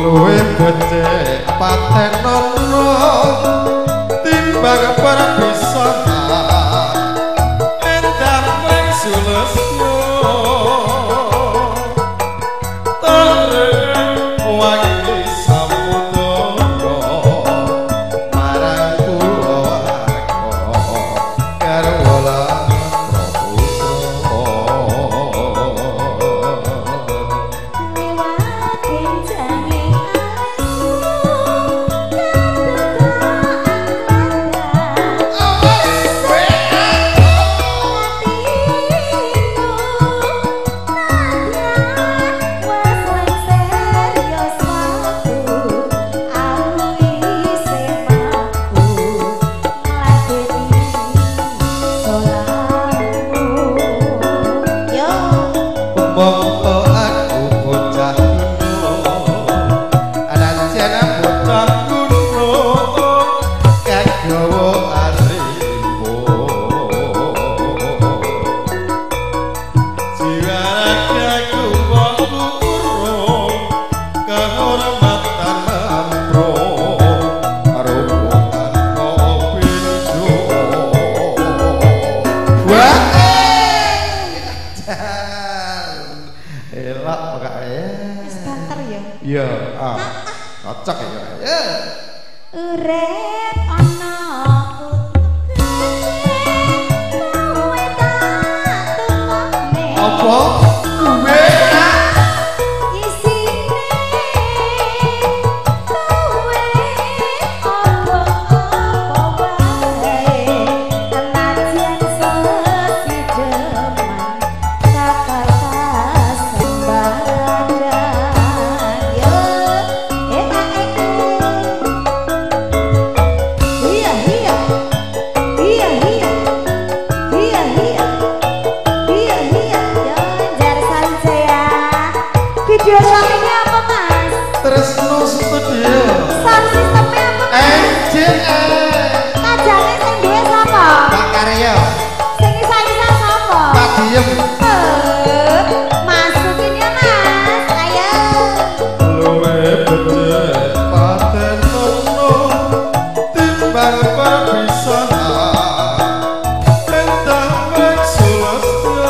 Luwe becik patenono timbang perpisahan endah mring sulesyo wangi samudra marang kulawarga garwa lan putra Lewat benjange alismu Mongko aku bocah kuno, anajan bocah kuno kagawa aripo. Jiwa ragaku wong urung kehormatan mempro ruputan kopindo. Wah, elok pokoke. Wis banter ya. Iya, ah. Cocok ya. Ya. Urip ana kutha kowe tak tukokne. Apa? Kuwe Isine kowe apa-apa wae najan sesideman kakak sembadan yo iya iya iya iya iya iya iya iya yo jar Sanjaya. Video suaminya apa Mas? Tresno Studio. Sound systemnya apa Mas? NJS. Tajane sing duwe sapa? Pak Karyo. Sing isa-isa sapa? Pak Diem. Masukin ya Mas, ayo. Luwe becik patenono timbang perpisahan endah mring sulastya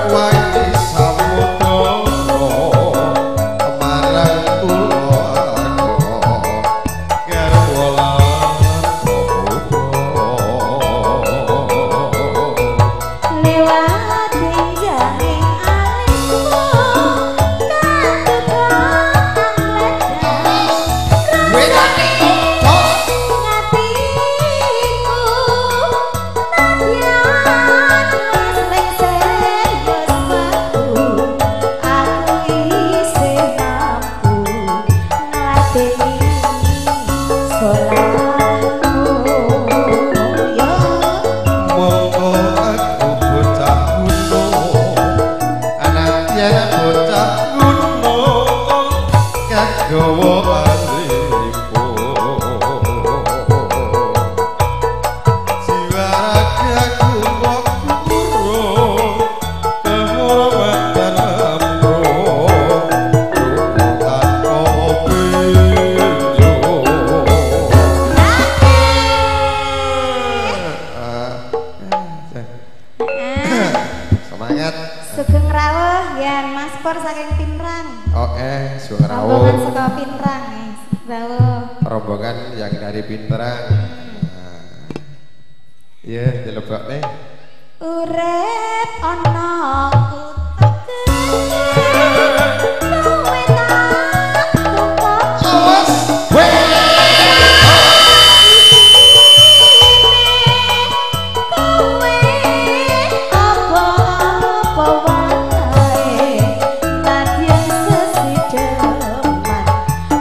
wangi samudra marang kulawarga garwa lan putra. Lewat benjange alismu katuka angledas ngatiku nadyan wis lengser yuswaku aku isih mampu ngladeni salahmu yo. Mongko aku bocah kuno, anaknya bocah kuno kagawa aripo. Jiwa ragaku mok urung kehormatan amro ruputan kopindo. Semangat. Sugeng rawuh ya Mas Pur saking Pinrang. Oke, sugeng Rombongan rawuh. saka Pinrang rawuh. Rombongan yang dari Pinrang. Iya, dilebokne. Urip ana kutha gedhe kowe tak tukokne. Awas. Weh. Kowe apa-apa wae nadyan sesideman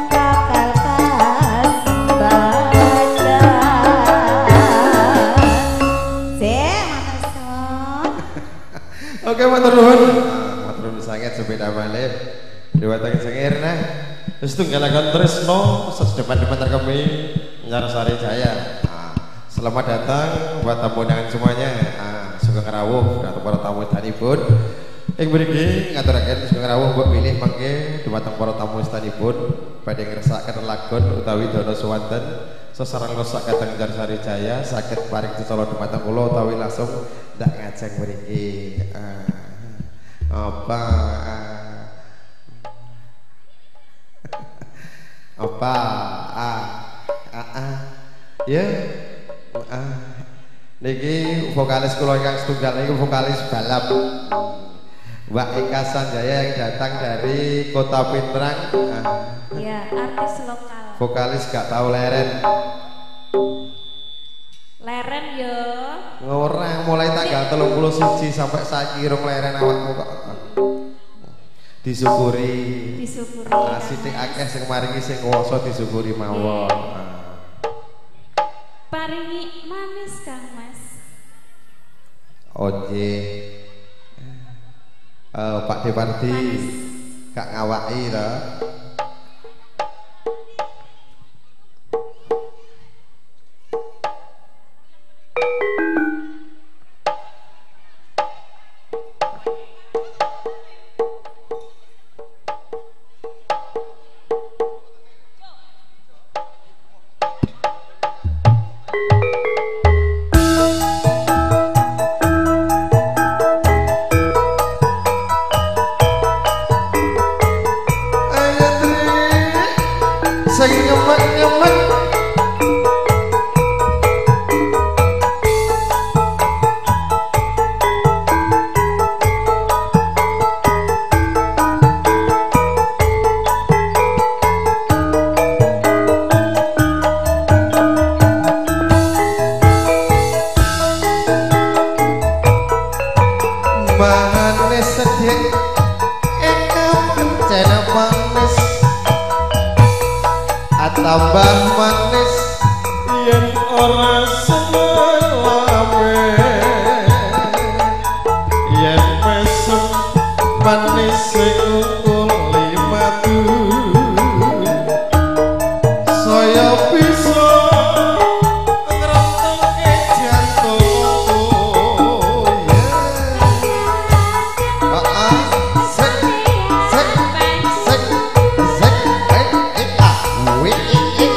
kakal kasembadan. Sik matur suwun. Oke, matur nuwun. Matur nuwun sanget sepeda malih. Dewata sengir nah. Wis tunggalaken tresno sedepan-depan terkemi Nyarsari Jaya. Selamat datang buat tamu undangan semuanya. Sugeng rawuh dhateng para tamu danipun. Ing mriki ngaturaken sugeng rawuh mbok bilih mangke dumateng para tamu istanipun badhe ngersakaken lagon utawi dana suwanten sesarang rusak kateng Jarsari Jaya saged paring cecala dumateng kula utawi langsung ndak ngajeng mriki. Apa apa a a a ya a niki vokalis kula ingkang setunggal niku vokalis balap Mbak Eka Sanjaya yang datang dari Kota Pintrang. Ya, artis lokal. Vokalis gak tahu leren. Leren yo. Ora, mulai tanggal 31 sampai saiki rong leren awakmu kok. Disyukuri. Disyukuri. Ah, sithik akeh sing maringi sing kuwasa disyukuri mawon. Paringi manis Kang Mas. Oje. Pak Depardi gak ngawaki to. Manis sedih eka pancen manis tambah manis yen ora seneng lame yen mesem manis sing uli matu saya bisa ngrentengke jantungku. Sek sek sek sek e a w e e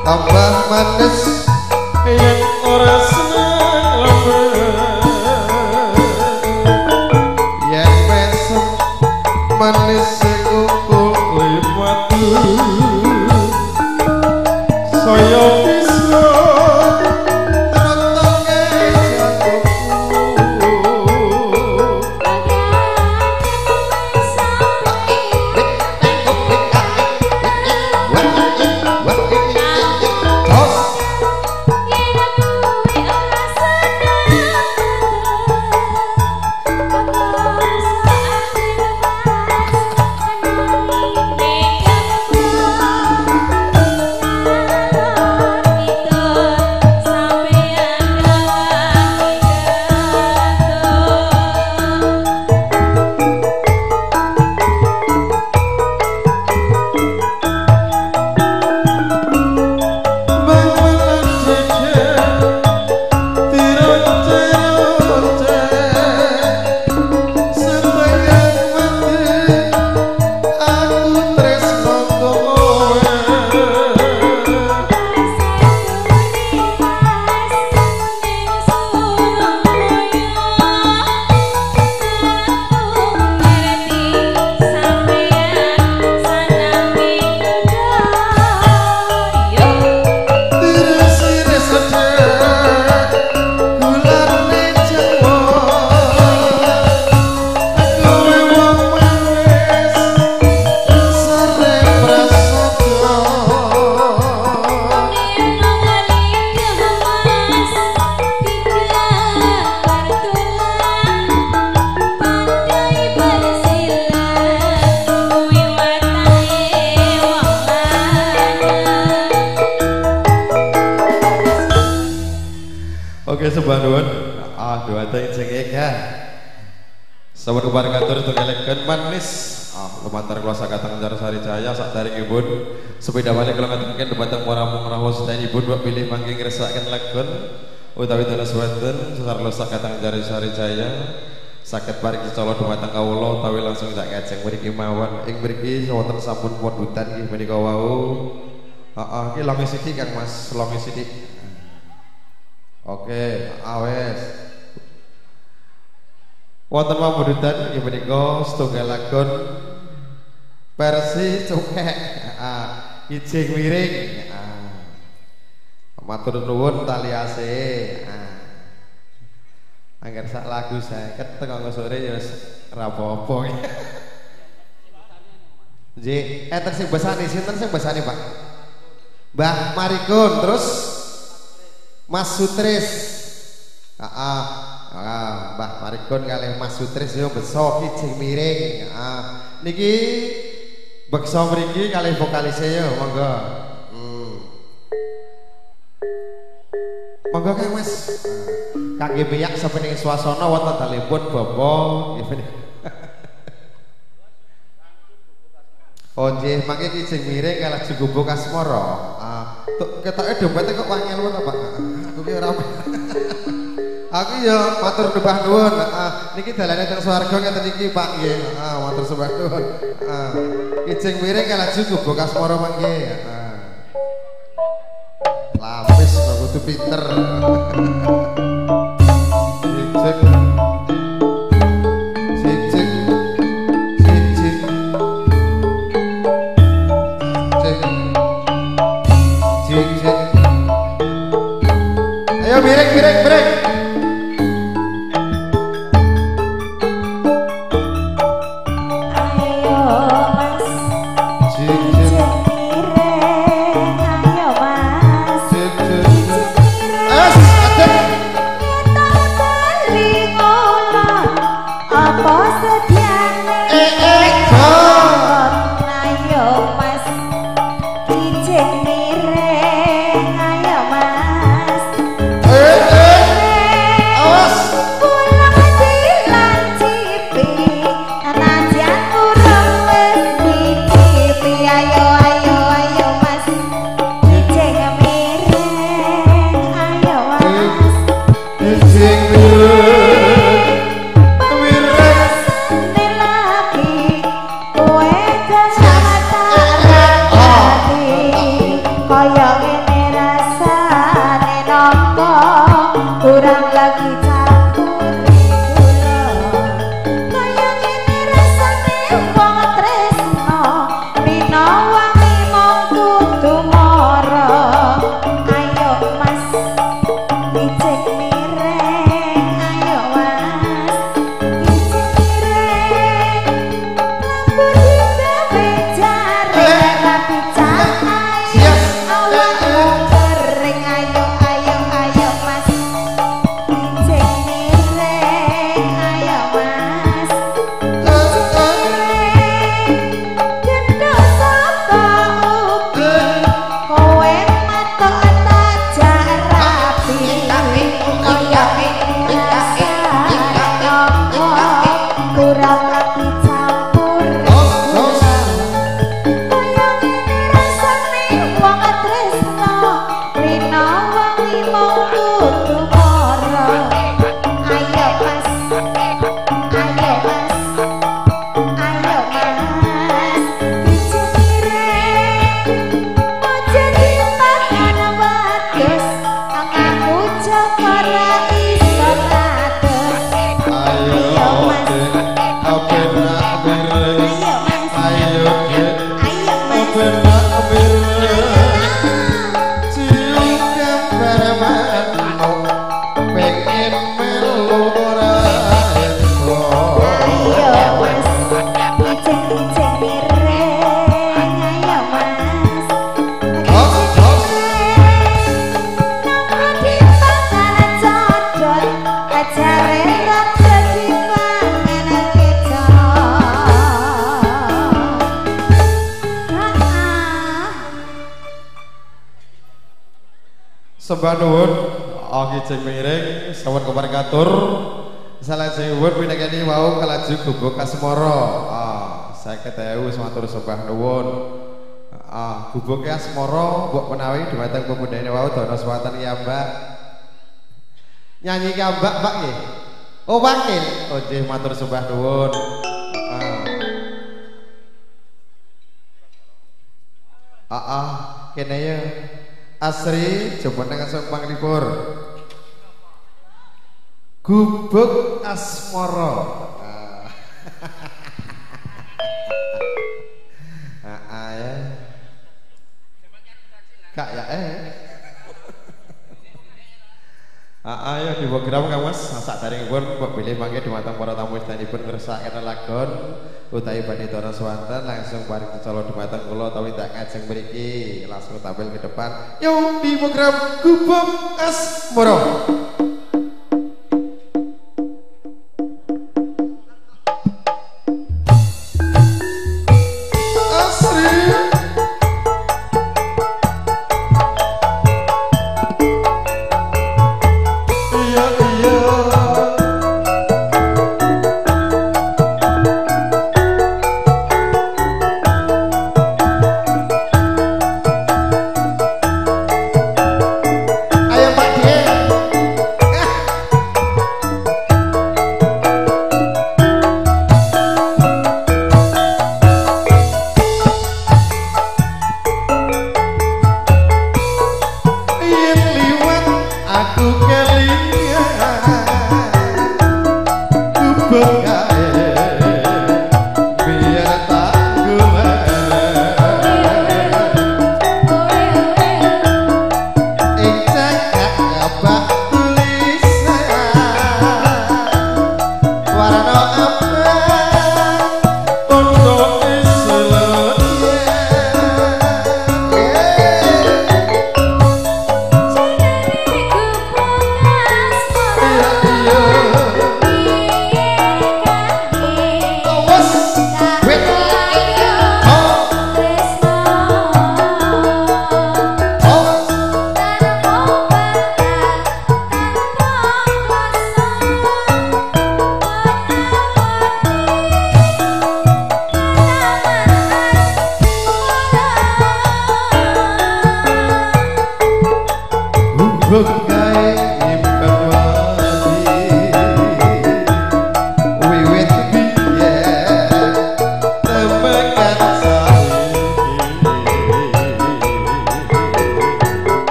Tambah manis yen ora seneng lame yen mesem manis sing ukul matu. Saya bisa rontoke jantungku. Oke, sembah nuwun. Ah, dumateng sing ega. Sampun kepareng katur tunggal manis. Ah, lumantar kula sakateng Sari Jaya sakderengipun sepeda malih kula ngaturaken dumateng para mung rawuh sedayanipun mbok bilih mangke ngrasakaken lagon utawi dados wonten sesar sakateng Sari Jaya saged paring secala dumateng kawula utawi langsung sak kajeng mriki mawon. Ing mriki wonten sampun pondutan nggih menika wau. Heeh, iki longe sithik Kang Mas, longe sithik. Oke, awes. Wonten pamundhutan inggih menika setunggal lagon versi cukek, ijing miring. Matur nuwun tali ase. Angger sak lagu 50 teko sore ya wis ora apa-apa. Nggih, enten sing besani, sinten sing besani, Pak? Mbah Marikun, terus Mas Sutris. Heeh. Mbah Marikun kalih Mas Sutris yo beso kijing miring. Heeh. Niki beksa mriki kalih vokalise yo monggo. Monggo Kang Mas. Kangge piyak sapening swasana wonten dalemipun Bapak nggih menika. Oh nggih, mangke kijing miring kalih Jugumbo Kasmara. Ah, ketoke dompete kok wangel ngono Pak. Aku ki ora. Aku ya matur sembah nuwun. Heeh, niki dalane teng swarga ngeten iki Pak nggih. Heeh, matur sembah nuwun. Heeh. Kijing miring kalih Jugumbo Kasmara mangke. Heeh. Lapis kok kudu pinter. Cek. Cek. Cek. Cek. Cek. Cek. Ayo miring miring miring. Ayo Mas, kijing miring, ayo Mas, kijing miring. Ayo, adek. Ngetok telinga. Sembah nuwun Oki jeng miring sampun kepareng katur. Salajengipun pinakeni wau kalaju gubuk asmara. Ah, 50.000 matur sembah nuwun. Ah, gubuk asmara mbok menawi dumateng pemudane wau dana swanten ki Mbak. Nyanyi ki Mbak, Mbak nggih. Oh, wakil. Oh, nggih matur sembah nuwun. Ah. Ah, ah, kene ya. Asri jumeneng asung panglipur. Gubuk asmara. Ah, ah ya. Kak ya eh. Ah, ayo di program Kang Mas, sakderengipun mbok bilih mangke dumateng para tamu sedanipun ngersakaken lagon utawi badhe dana swanten langsung paring cecala dumateng kula utawi tak ngajeng mriki langsung tampil ke depan. Yo di program Gubuk Asmara. Asri.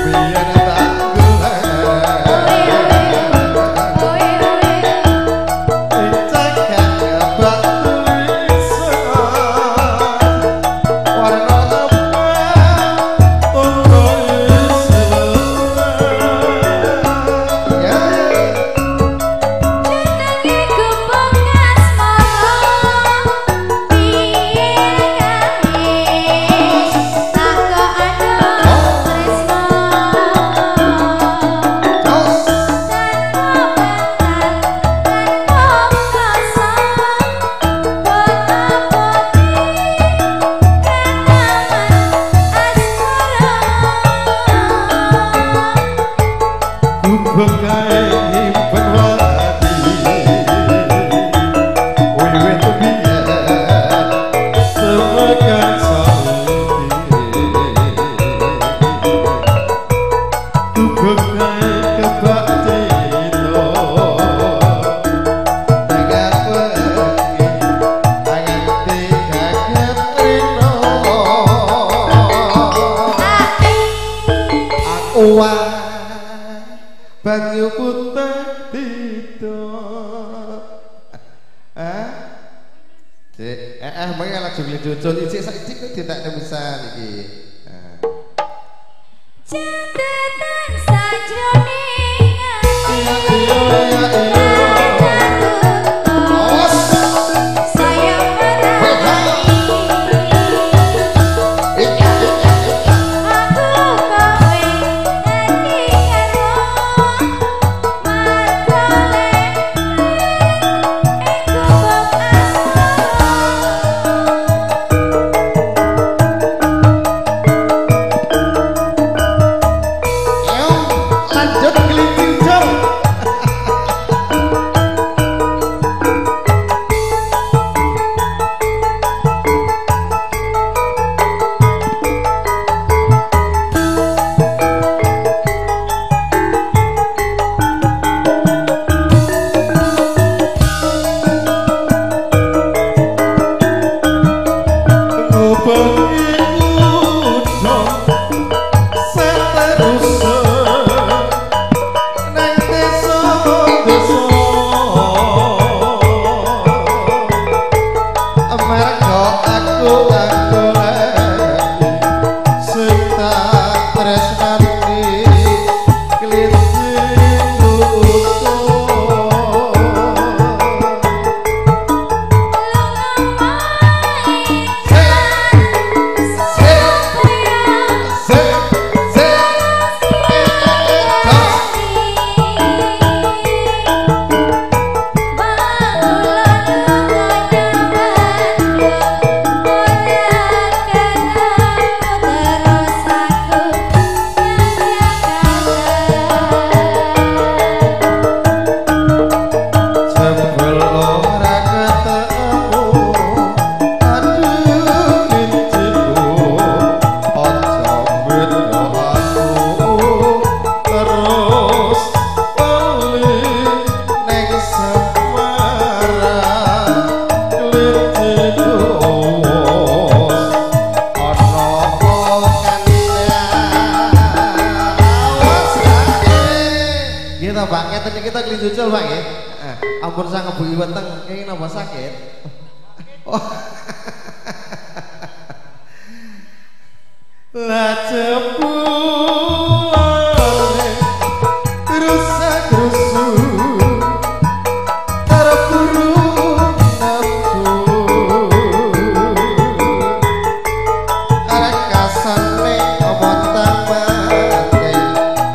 Biar tak Wah banyu putih tidak. Cek, mangke lajeng cucul icik saiki kok ditekne pisan iki. Catatan sajroning ati. Ampun sang ngebuki weteng, kenging napa sakit? Oh. Lah jebulane terus-terusu terburu nafsu rekasane omontan mate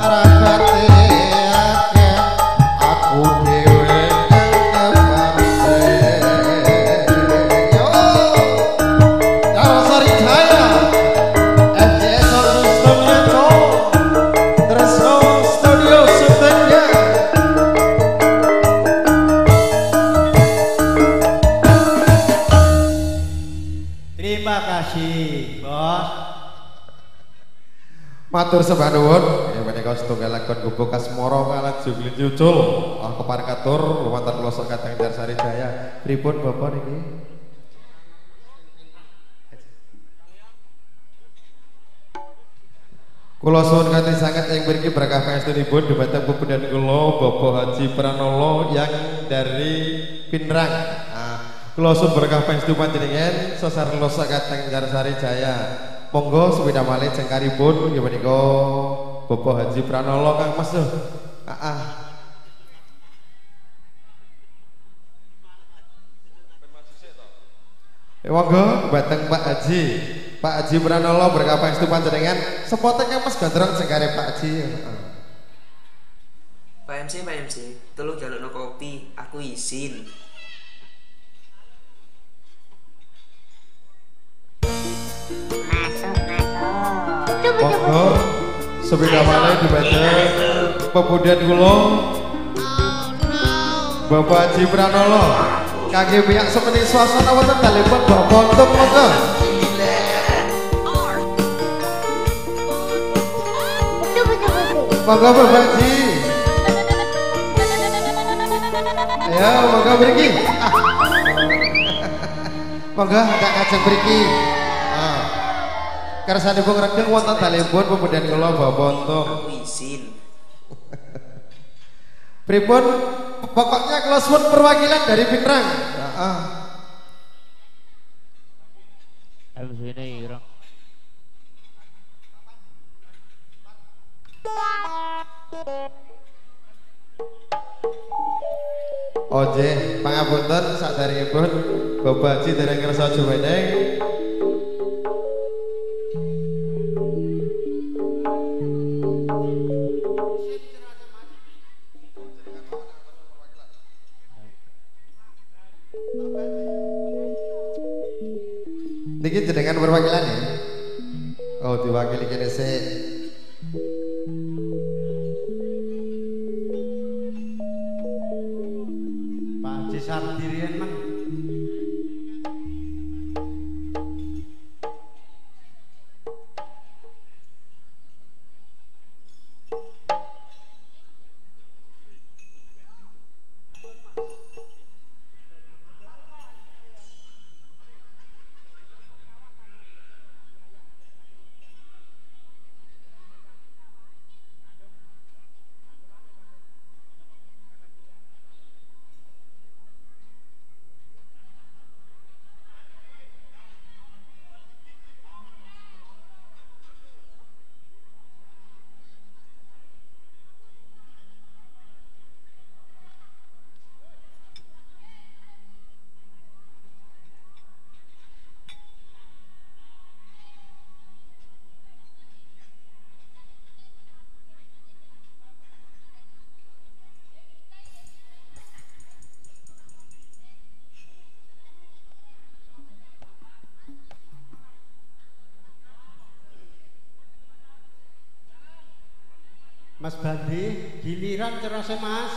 arabate akeh aku dhewe. Terima kasih, Bos. Matur sembah nuwun. Ya menika setunggal lakon gubuk Asmara kalajeng cucul. Ah keparkatur lumantar pelosok kadang Jarsari Jaya. Pripun Bapak niki? Kula suwun kanthi sanget ing mriki berkah pangestunipun dhumateng pepundhen kula Bapak Haji Pranolo yang dari Pinrang. Kula suwun berkah pangestu panjenengan sesar losa kateng Jarsari Jaya. Monggo sepeda malih jengkaripun nggih menika Bapak Haji Pranolo Kang Mas. Heeh. Monggo dhumateng Pak Haji. Pak Haji Pranolo berkah pangestu panjenengan sepote Kang Mas Gondrong jengkare Pak Haji. Pak MC, Pak MC, tolong jalukno kopi, aku izin. Monggo sepeda malih dibaca pepundhen kula Bapak Haji Pranolo kangge pihak semening swasana wonten dalemipun Bapak Untung monggo. Monggo Bapak Haji. Ayo monggo mriki. Monggo tak kajeng mriki. Kersanipun ngregeng wonten dalemipun pemudan kula Bapak Untung. Aku izin. Pripun pokoknya kula suwun perwakilan dari Pinrang. Heeh. MC-ne ireng. Oje, pangapunten saderengipun Bapak Haji dereng kersa jumeneng. Niki jenengan perwakilan ya? Oh, diwakili kene sik. Pak Haji Sardirian men. Mas Bandi, giliran cerose Mas.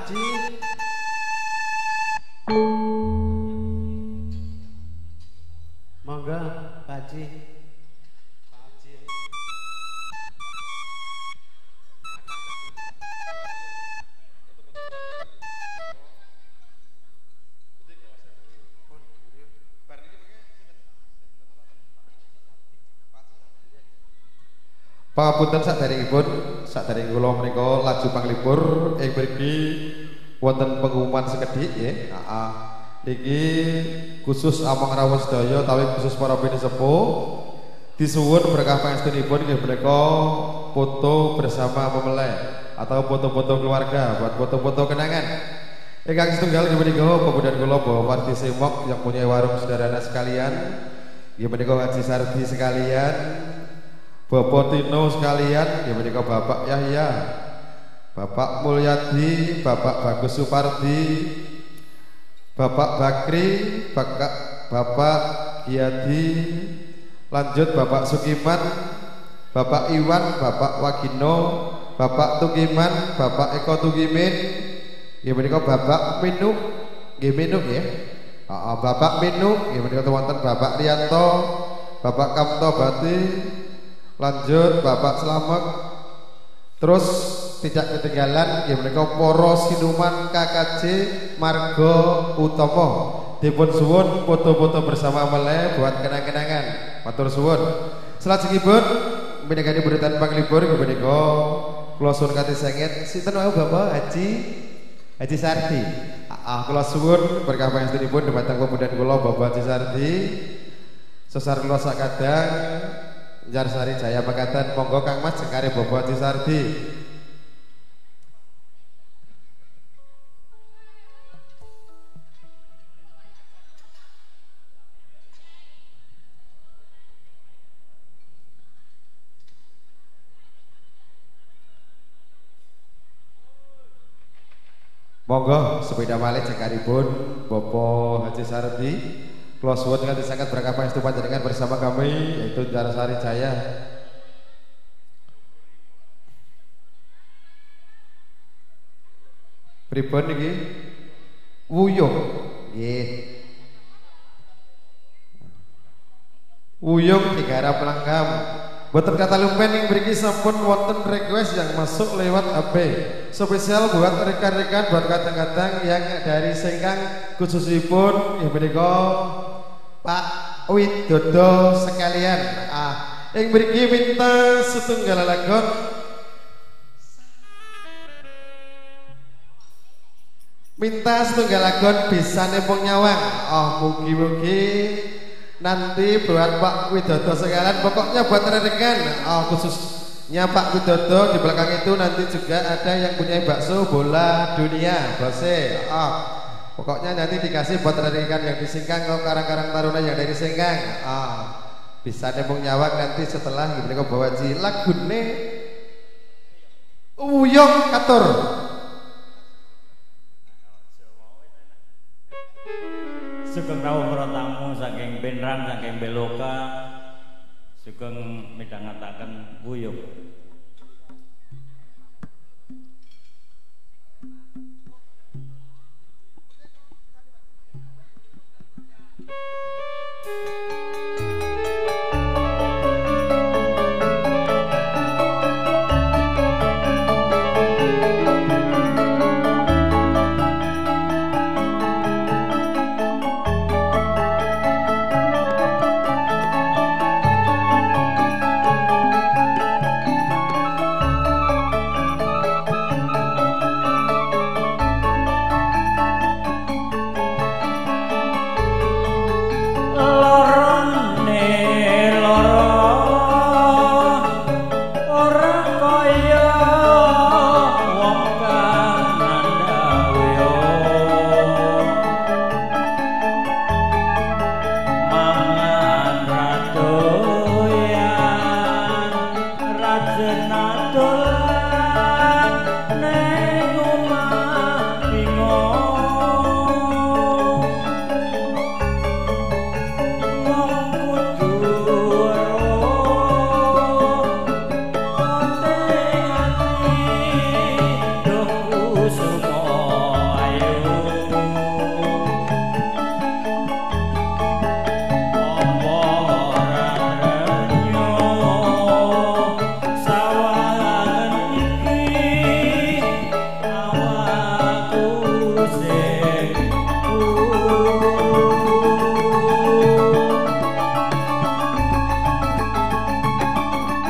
Haji. Monggo Pak Haji. Pangapunten saderengipun, sadereng kula menika laju panglipur ing mriki wonten pengumuman sekedhik nggih. Heeh. Niki khusus among rawuh sedaya utawi khusus para pinisepuh disuwun berkah pangestunipun nggih menika foto bersama memelai atau foto-foto keluarga buat foto-foto kenangan. Ingkang setunggal nggih menika pemudan kula Bapak Parti Semok yang punya warung sederhana sekalian, nggih menika Haji Sardi sekalian, Bapak Tino sekalian, nggih menika Bapak Yahya, Bapak Mulyadi, Bapak Bagus Supardi, Bapak Bakri, Bapak Giadi, lanjut Bapak Sukiman, Bapak Iwan, Bapak Wagino, Bapak Tukiman, Bapak Eko Tukimin, nggih menika Bapak Minuk, nggih Minuk ya. Heeh, Bapak Minuk, nggih menika wonten Bapak Rianto, Bapak Kamto Bati, lanjut Bapak Slamet, terus tidak ketinggalan nggih menika para sinuman KKJ Margo Utomo. Dipun suwun foto-foto bersama meleh buat kenang-kenangan. Matur suwun. Salajengipun minangkani beritan panglipur nggih menika kula suwun kanthi sanget sinten wau Bapak Haji Haji Sardi. Kula suwun berkah pangestunipun dhumateng pemudan kula Bapak Haji Sardi. Sesar kula sakadang Jarsari Jaya Pekatan, monggo Kang Mas jengkare Bapak Haji Sardi. Monggo sepeda malih jengkaripun Bapak Haji Sardi. Kula suwun kanthi sanget berkah pangestu panjenengan bersama kami yaitu Jarsari Jaya. Pripun niki? Wuyung. Nggih. Wuyung digarap langgam. Boten kata lumpen ing mriki sampun wonten request yang masuk lewat HP. Spesial buat rekan-rekan, buat kadang-kadang yang dari Sengkang khususipun nggih menika Pak Widodo sekalian. Ing mriki minta setunggal lagon minta setunggal lagon bisane pung nyawang. Oh mugi-mugi nanti buat Pak Widodo sekalian, pokoknya buat rekan-rekan, oh khususnya Pak Widodo di belakang itu nanti juga ada yang punya bakso bola dunia, bose. Oh, pokoknya nanti dikasih buat rekan-rekan yang di Singkang, kalau karang-karang taruna yang dari Singkang. Oh, bisa nembung nyawang nanti setelah mereka bawa ji lagune Wuyung Katur. Sugeng rawuh para tamu saking Pinrang, saking Beloka, sugeng midhangetaken wuyung. Lorong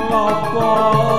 Klopo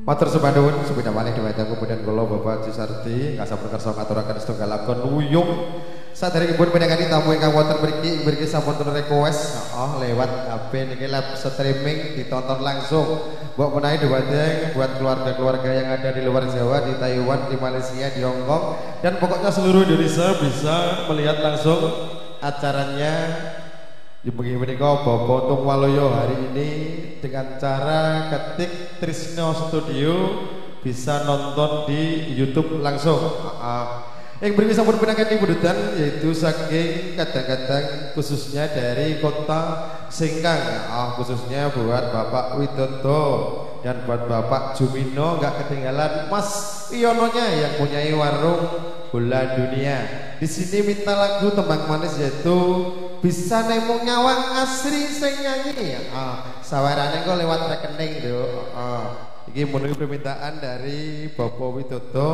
Matur sembah nuwun sepindah malih dumateng kemudian kula Bapak Jusardi ingkang kersa ngaturaken setunggal lakon wuyung. Saderengipun pinangkani tamu ingkang wonten mriki mriki sampun request lewat HP niki live streaming ditonton langsung. Mbok menawi dumateng buat keluarga-keluarga yang ada di luar Jawa, di Taiwan, di Malaysia, di Hong Kong dan pokoknya seluruh Indonesia bisa melihat langsung acaranya. Bengi menika Bapak Untung Waluyo hari ini dengan cara ketik Trisno Studio bisa nonton di YouTube langsung. Yang mriki sampun pinangkani pundutan yaitu saking kadang-kadang khususnya dari kota Sengkang, khususnya buat Bapak Widodo dan buat Bapak Jumino, nggak ketinggalan Mas Iononya yang punya warung bola dunia. Di sini minta lagu tembang manis yaitu Bisa Nemu Nyawang Asri sing nyanyi. Sawerane kok lewat rekening lho. Iki memenuhi permintaan dari Bapak Widodo,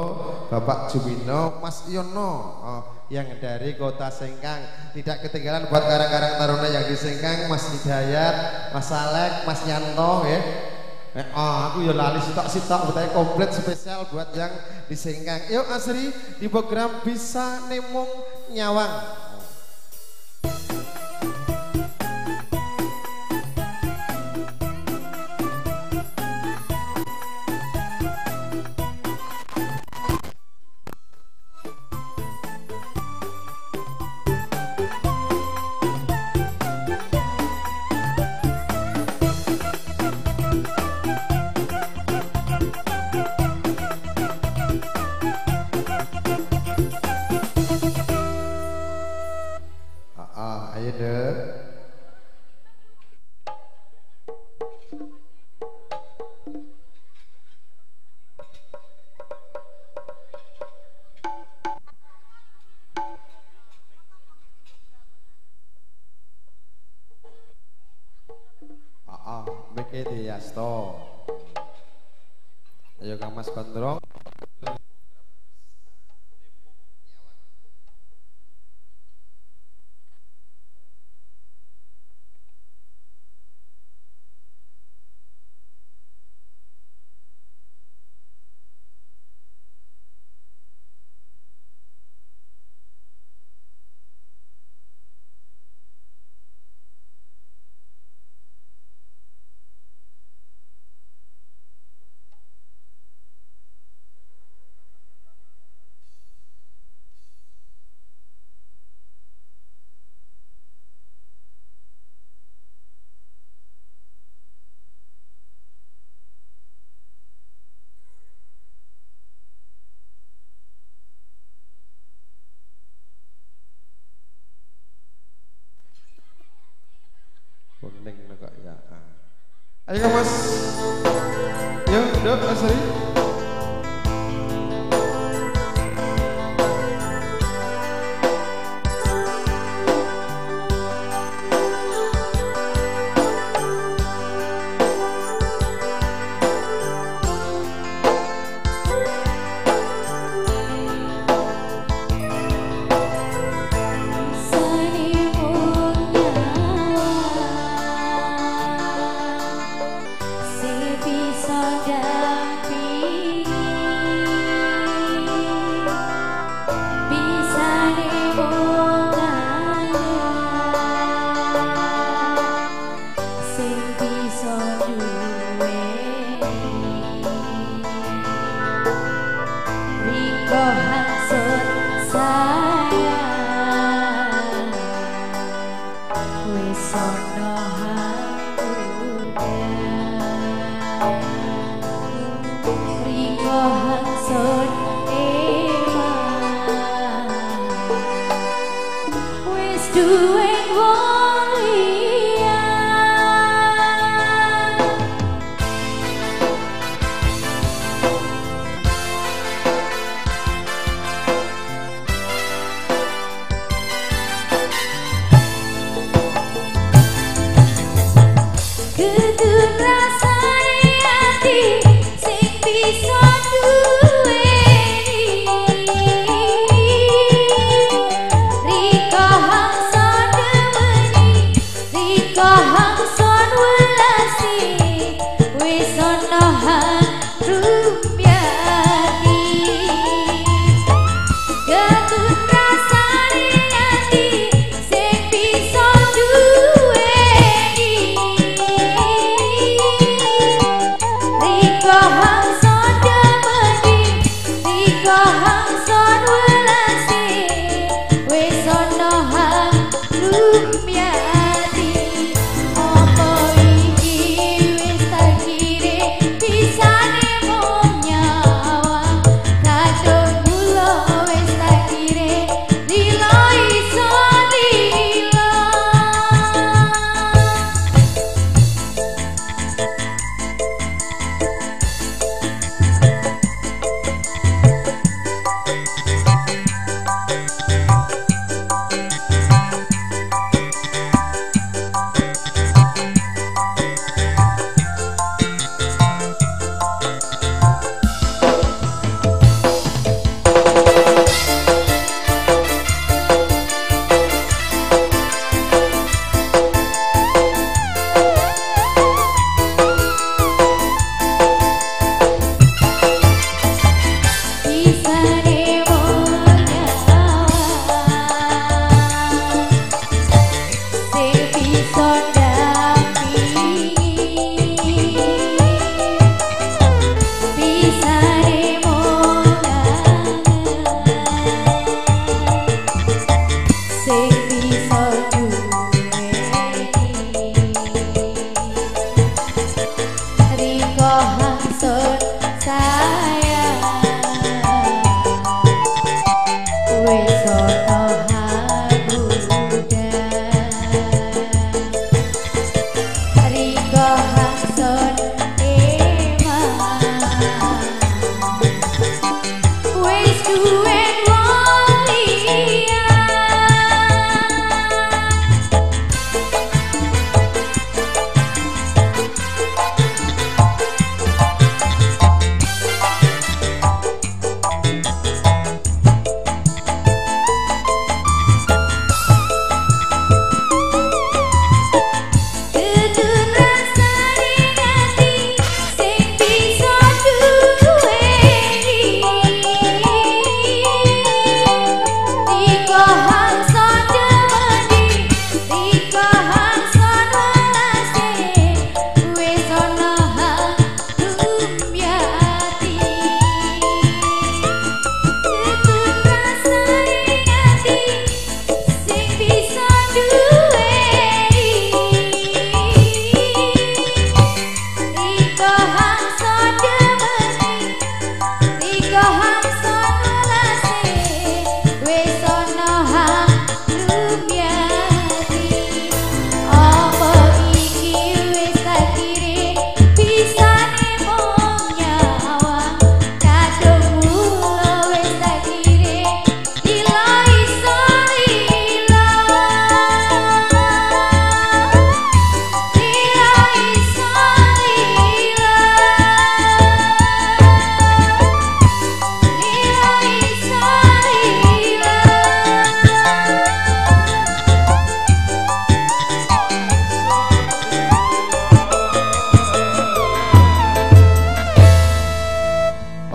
Bapak Jumino, Mas Yono yang dari kota Sengkang. Tidak ketinggalan buat karang-karang taruna yang di Sengkang, Mas Hidayat, Mas Alek, Mas Yanto ya. Aku yo lali sitok-sitok betake komplit spesial buat yang di Sengkang. Yuk Asri di program Bisa Nemu Nyawang. Ayo Kang Mas Gondrong. Ayo Mas. Yuk, Dok, Asri. Bisa dampingi.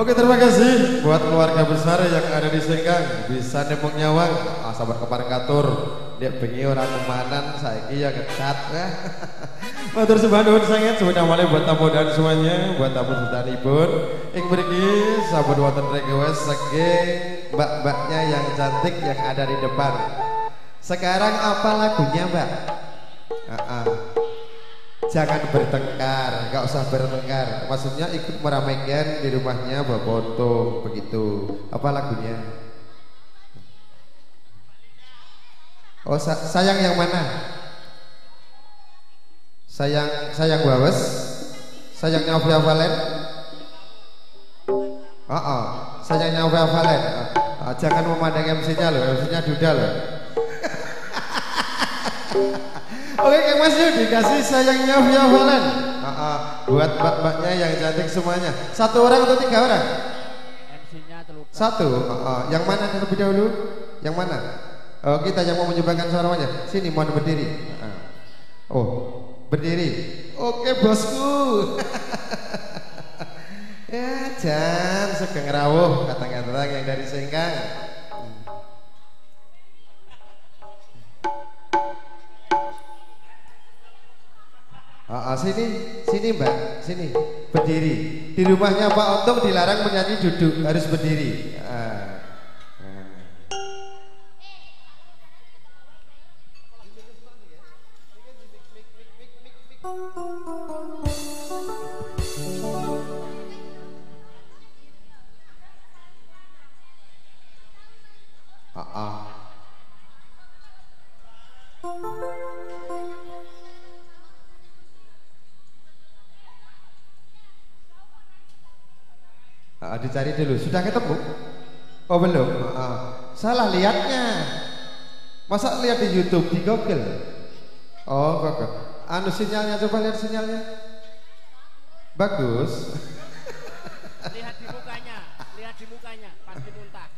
Oke, terima kasih buat keluarga besar yang ada di Sengkang bisa nembung nyawang, sahabat kemarin katur, dia bengi orang kemanan, saiki ya kecat ya. Matur sembah nuwun sanget sebenarnya buat tamu dan semuanya, buat tamu sedanipun. Ing mriki sampun wonten request saking mbak-mbaknya yang cantik yang ada di depan. Sekarang apa lagunya, Mbak? Jangan bertengkar, nggak usah bertengkar. Maksudnya ikut meramaikan di rumahnya Bapak Otto begitu. Apa lagunya? Oh, sayang yang mana? Sayang, sayang Wawes, sayangnya Via Valen. Sayangnya Via Valen. Jangan memandang MC-nya loh, MC-nya duda loh. Oke, Kang Mas Yu dikasih sayangnya Via Valen. Buat mbak-mbaknya yang cantik semuanya. Satu orang atau tiga orang? MC-nya satu. Yang mana terlebih dahulu? Yang mana? Oh, kita yang mau menyumbangkan suaranya. Sini, mohon berdiri. Oh, berdiri. Oke, bosku. Ya, jan sugeng rawuh kata-kata yang dari Sengkang. Sini, sini Mbak, sini berdiri. Di rumahnya Pak Otong dilarang menyanyi duduk, harus berdiri. Dicari dulu, sudah ketemu? Oh belum, salah lihatnya. Masa lihat di YouTube, di Google? Oh Google. Anu sinyalnya, coba lihat sinyalnya. Bagus. Lihat di mukanya, lihat di mukanya, pasti muntah.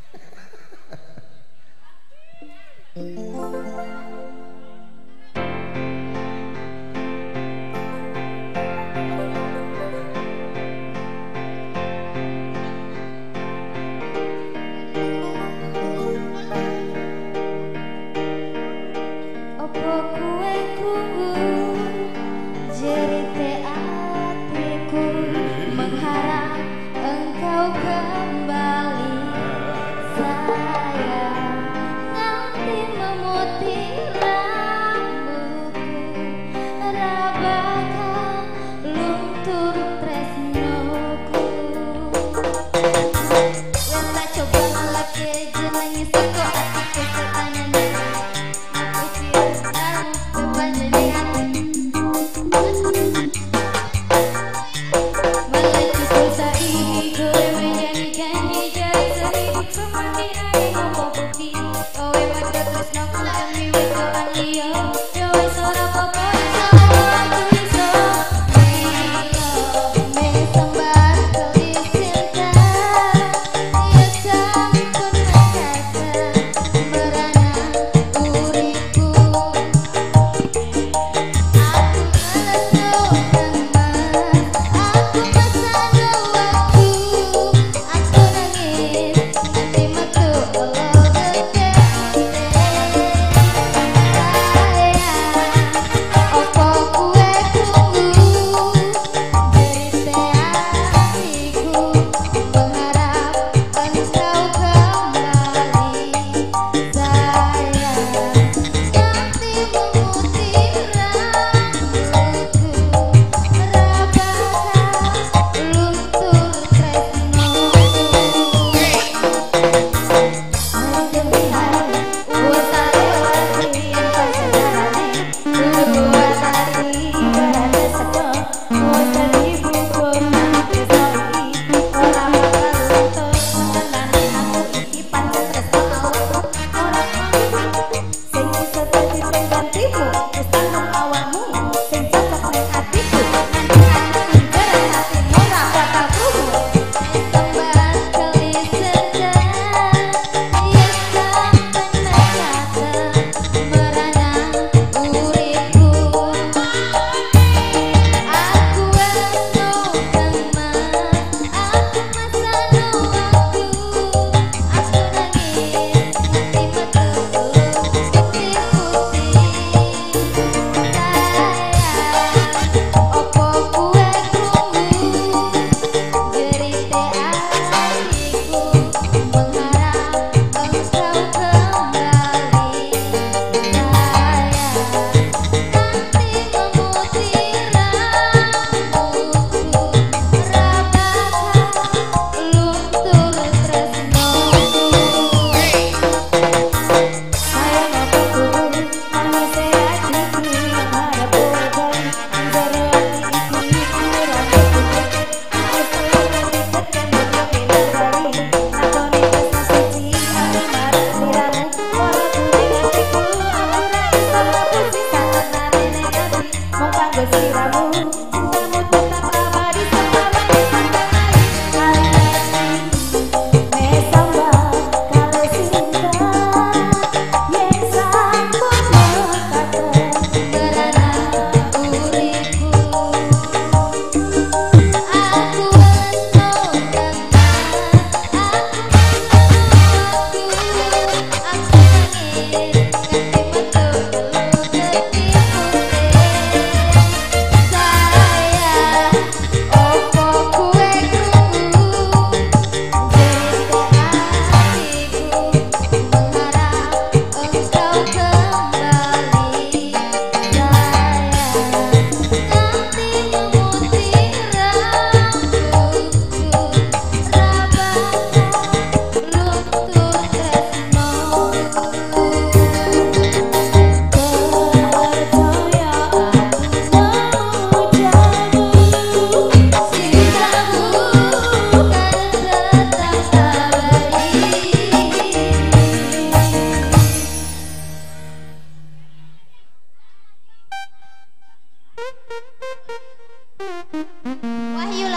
Kembali sayang, nanti memutih.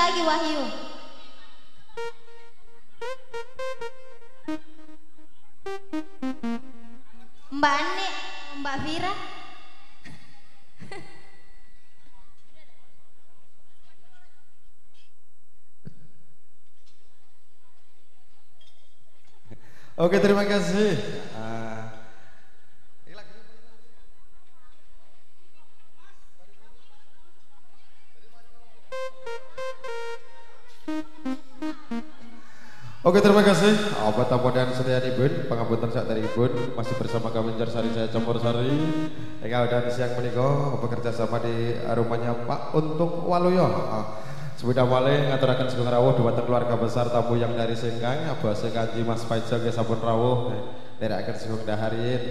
lagi Wahyu. Mbak Ani, Mbak Vira. Oke, terima kasih. Oke, terima kasih. Obat tamu dan sedaya ibun, pangapunten saderengipun masih bersama kami Sari Jaya Campur Sari. Eka dan siang menika bekerja sama di rumahnya Pak Untung Waluyo. Sepeda malih ngaturaken sugeng rawuh dhumateng keluarga besar tamu yang dari Sengkang, Abah Kanji Mas Paijo nggih sampun rawuh nderekaken sugeng daharin.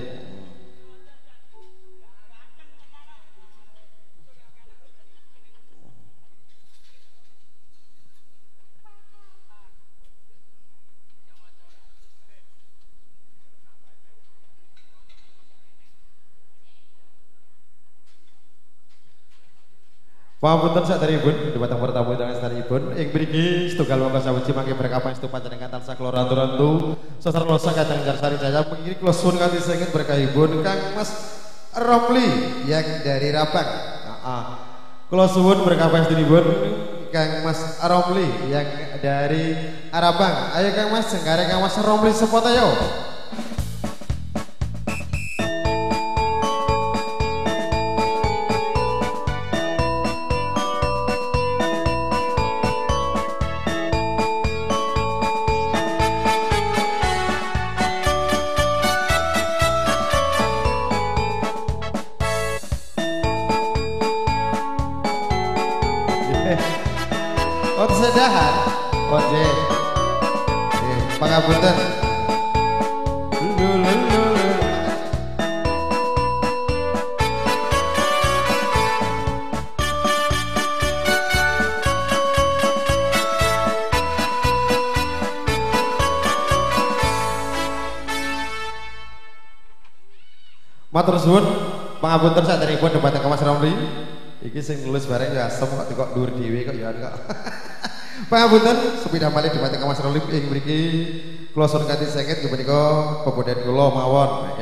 Pangapunten saderengipun dhumateng para tamu ingkang saderengipun ing mriki setunggal mangka sawiji mangke berkah pangestu panjenengan tansah kula rantu-rantu sasar losa kadang Sari Jaya mengiri kula suwun kanthi sengit berkahipun Kang Mas Romli yang dari Rabang. Heeh. Kula suwun berkah pangestunipun Kang Mas Romli yang dari Arabang. Ayo Kang Mas senggare Kang Mas Romli sepot ayo. Pangapunten. Matur suwun, pangapunten saderengipun dhumateng Mas Romli. Iki sing nulis bareng ya asem kok kok dhuwur dhewe kok ya kok. Pangapunten sepindah malih dhumateng Mas Romli ing mriki kula suwun kanthi sengit nggih menika pepundhen kula mawon.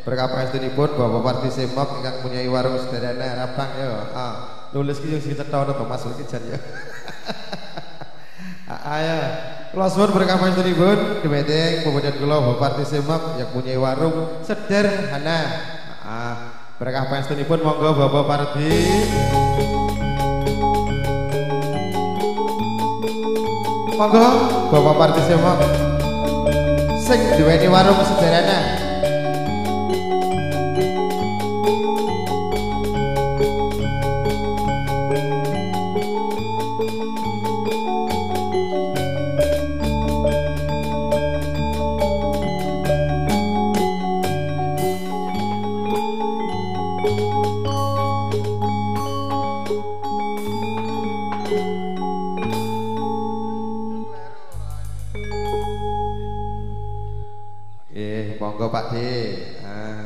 Berkah pangestunipun Bapak Parti Semok ingkang punyai warung sederhana Rabang ya. Ah, nulis ki sing cetha to Mas iki jan ya. Ayo, kula suwun berkah pangestunipun dhumateng pepundhen kula Bapak Parti Semok yang punyai warung sederhana. Ah, berkah pangestunipun monggo Bapak Parti. Monggo Bapak Parti Semok sing duweni warung sederhana. Monggo Pak D. Ah.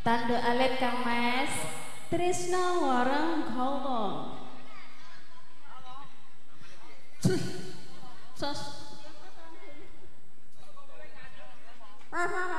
Tanduk alit Kang Mas Trisna Warangkala. Sos. Aku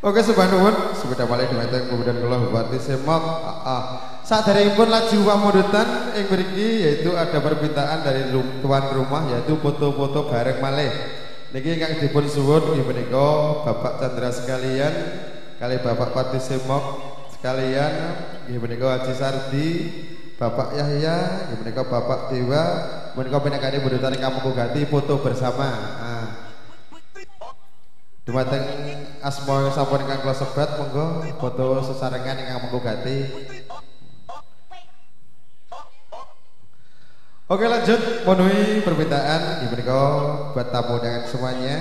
Oke sembah nuwun sepeda malih dumateng kemudian kula Bupati Semok. Saderengipun laju pamundutan ing mriki yaitu ada permintaan dari tuan rumah yaitu foto-foto bareng malih. Niki ingkang dipun suwun nggih menika Bapak Chandra sekalian kali Bapak Pati Semok sekalian nggih menika Haji Sardi, Bapak Yahya, nggih menika Bapak Dewa menika pinangkane mundutan ingkang mengko gati foto bersama. Dumateng asma sampun ingkang kula sebat monggo foto sesarengan ingkang mengko gati. Oke lanjut memenuhi permintaan nggih menika buat tamu undangan semuanya.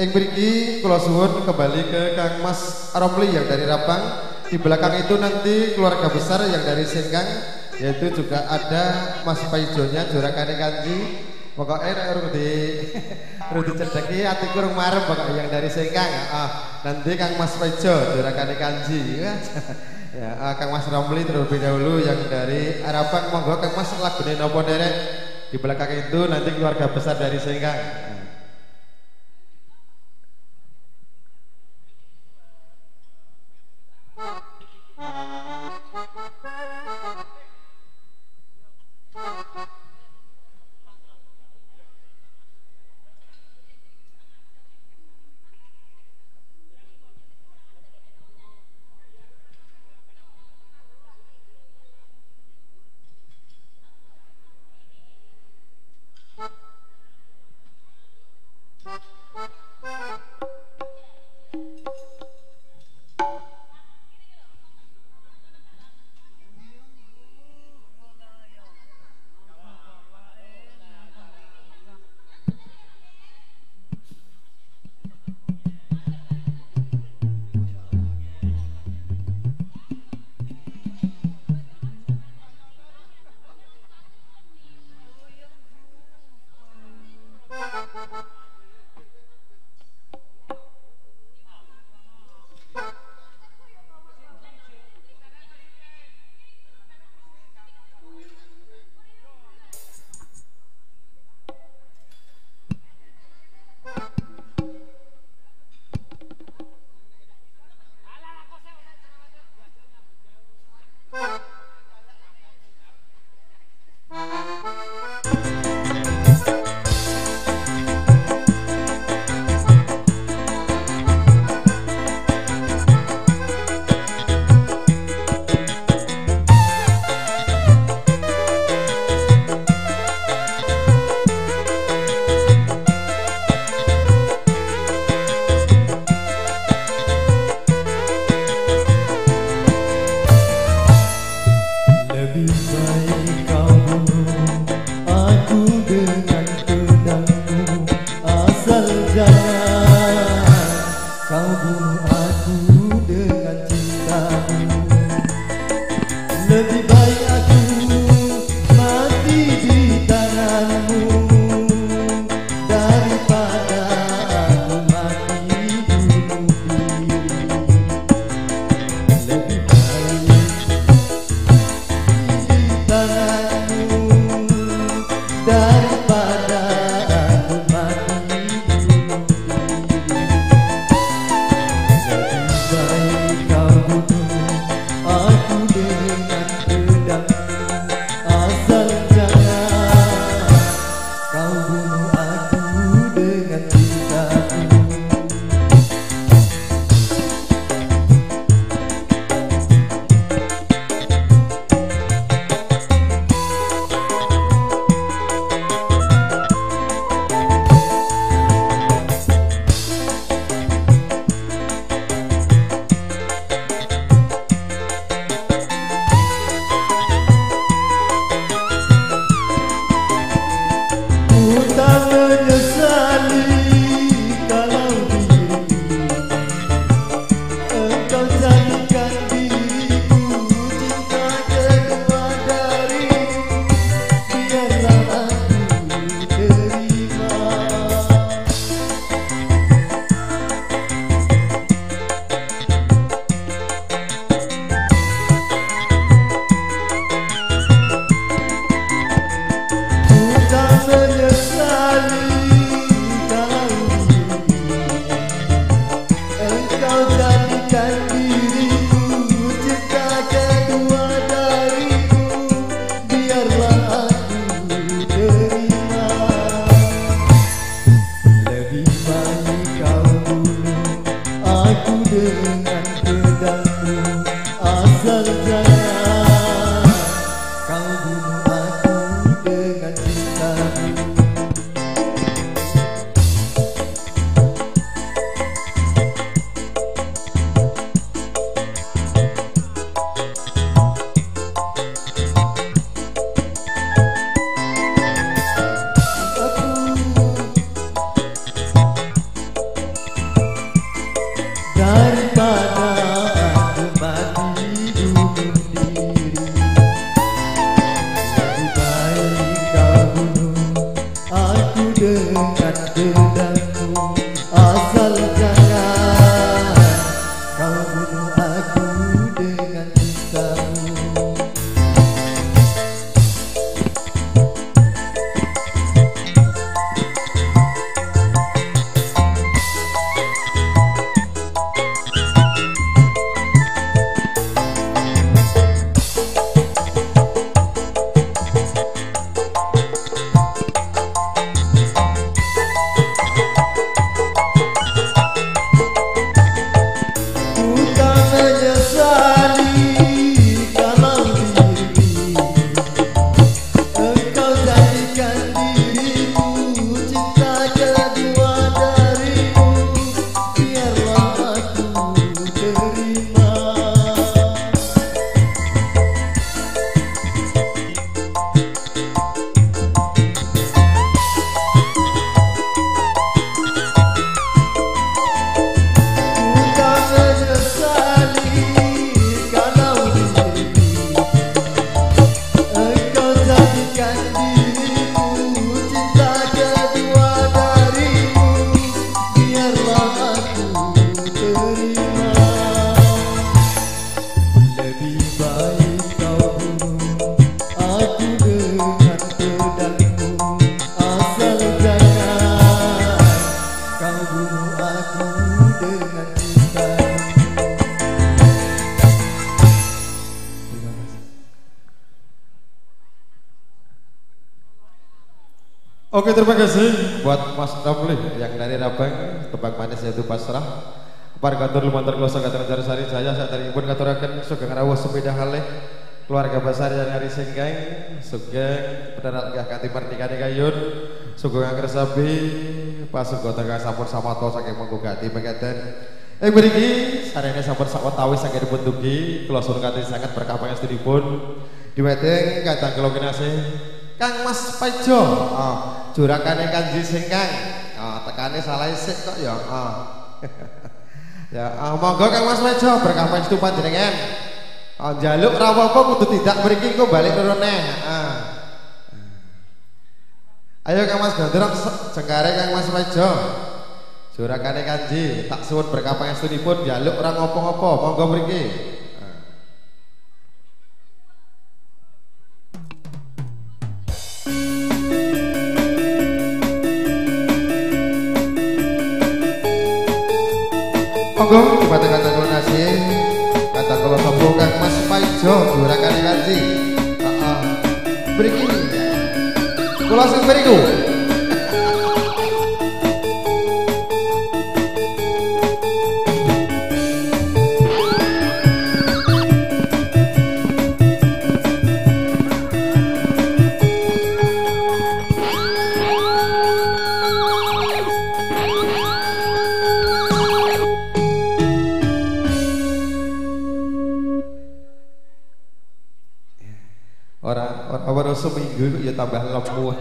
Ing mriki kula suwun kembali ke Kang Mas Romli yang dari Rapang. Di belakang itu nanti keluarga besar yang dari Sengkang, yaitu juga ada Mas Paijonya Jurakane Kanji. Pokoknya nek urung di urung dicedheki atiku urung marem pokoknya yang dari Sengkang. Nanti Kang Mas Paijo Jurakane Kanji. Ya, Kang Mas Romli terlebih dahulu yang dari Arapang, monggo Kang Mas lagune napa derek. Di belakang itu nanti keluarga besar dari Sengkang. dengan pedangmu, asal jangan kau bunuh aku dengan cintamu. Daripada aku mati bunuh diri, lebih baik kau bunuh aku dengan pedangmu, asal jangan kau bunuh aku dengan cintamu. Oke, terima kasih buat Mas Ramli yang dari Rabang, tebang manis yaitu pasrah. Pargatur lumantar kloso kateng Jarsari Jaya saderengipun katuraken sugeng rawuh sepeda halih keluarga besar yang dari Sengkeng, sugeng pedarat gah kanthi merdikane kayun, sugeng angkersabi pasuga tengah sampun samato saking menggo gati mekaten. Ing mriki sarene sampun sawetawis saking dipun dugi, kula suwun kanthi sanget berkah pangestunipun. Diweteng kadang kula kinasih Kang Mas Paijo, jurakane Kanji Sengkang, tekane salah sik kok ya. Ya, monggo Kang Mas Paijo berkah pangestu panjenengan. Njaluk ra apa-apa kudu tidak mriki engko balik loro neh. Ayo Kang Mas Gondrong jengkare Kang Mas Paijo. Jurakane Kanji, tak suwun berkah pangestunipun njaluk ora ngopo-ngopo, monggo mriki. Monggo dipate kata kula nasih, kata kula sapa Kang Mas Paijo jurakane Kanji. Heeh. Mriki. Kula sing mriku. Ora seminggu ya tambah lemu.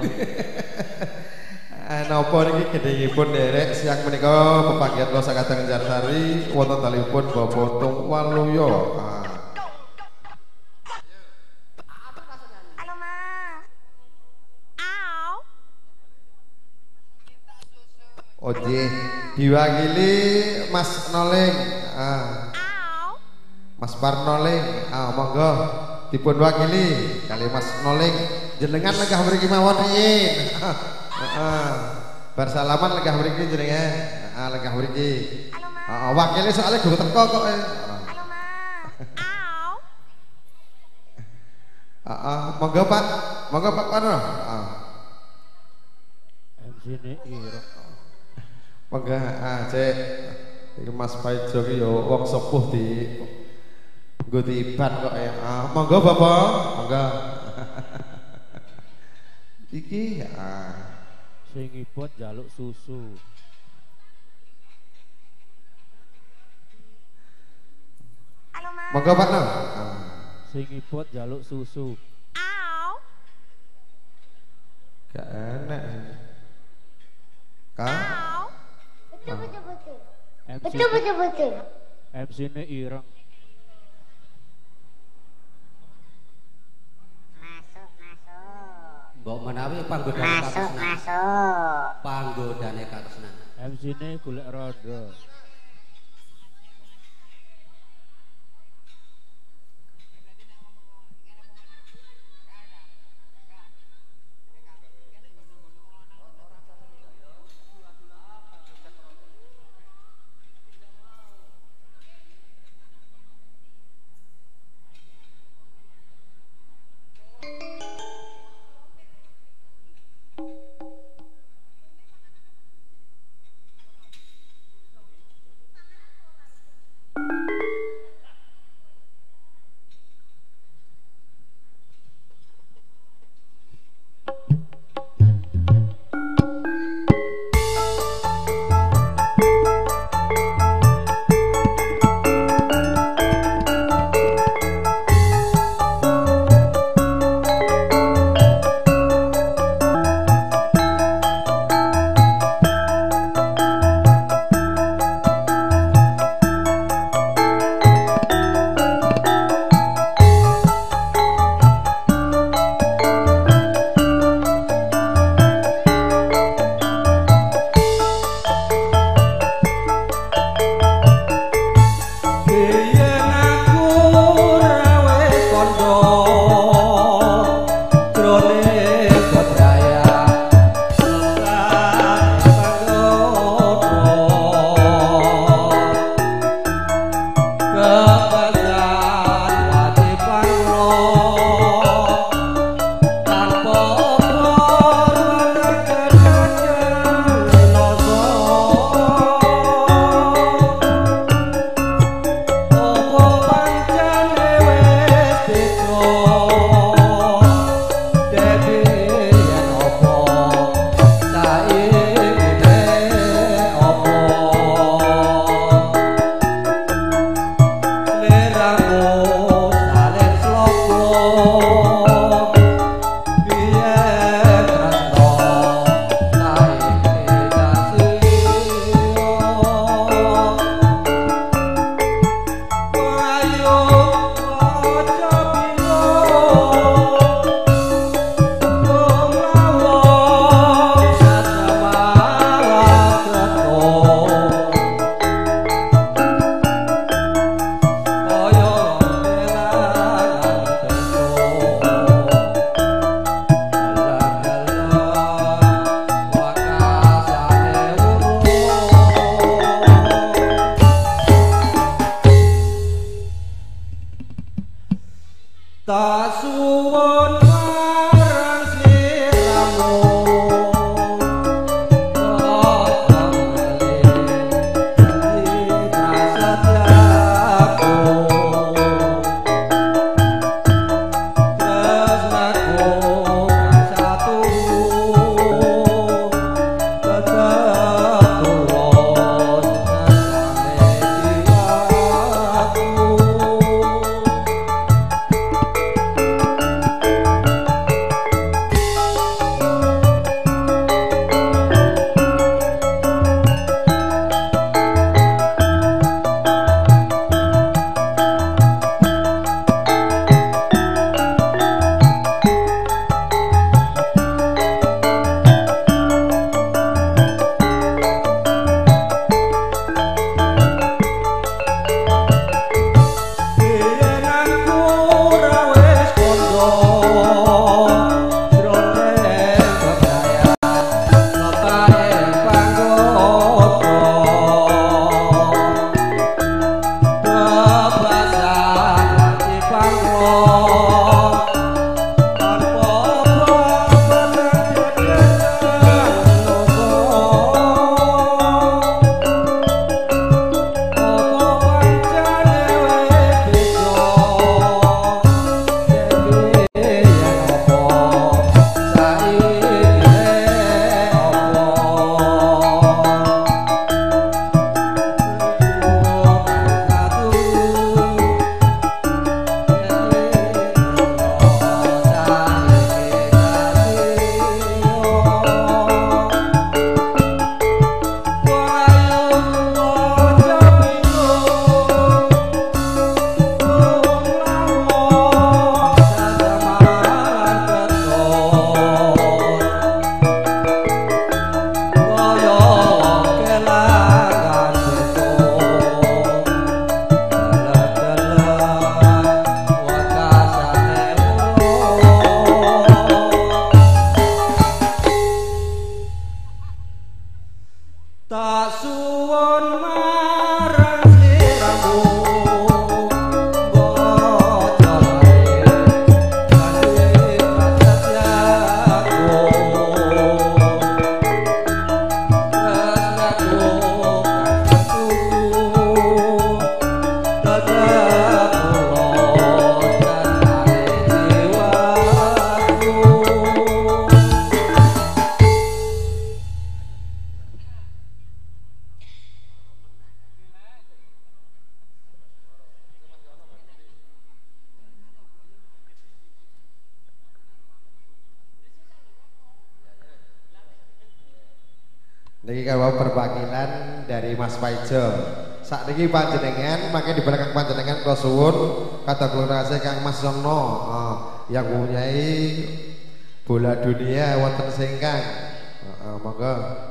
Napa niki gedhengipun nderek siang menika pepanggihan kula sakadang Jarsari wonten talipun Bapak Untung Waluyo. Oje diwakili Mas Noling. Mas Parnoling, monggo dipun wakili kali Mas Noling. Jenengan lenggah mriki mawon riyin. Heeh. Bar salaman lenggah mriki jenengan. Heeh, lenggah mriki. Heeh, wakile soalnya guru teko kok. Heeh, monggo Pak. Monggo Pak Parno. Heeh. MC ne ira. Monggo, cek. Iki Mas Paijo ki ya wong sepuh di nggo diiban kok ya. Ah, monggo Bapak, monggo. Iki ah. Sing ibot njaluk susu. Halo Mas. Monggo Pak No. Sing ibot njaluk susu. Au. Gak enak. Kak. Betul betul betul. Betul betul betul. MC-ne ireng. Masuk masuk. Mbok menawi panggodane masuk masuk. Panggodane katresnan. MC-ne golek rondo. Niki kawau perwakilan dari Mas Paijo. Sakniki panjenengan mangke di belakang panjenengan kula suwun kata kula Kang Mas Sono yang mempunyai bola dunia wonten Sengkang. Monggo.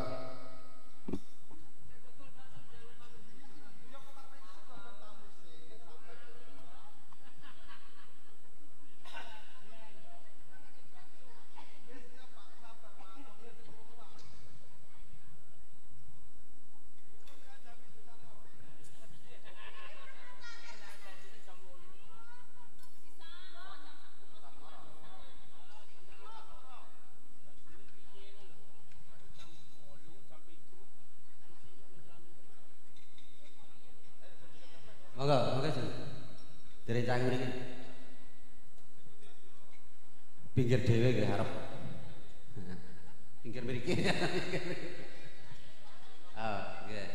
Monggo, monggo Jen. Direncangi mriki. Pinggir dhewe nggih arep. Pinggir mriki. Ah, nggih.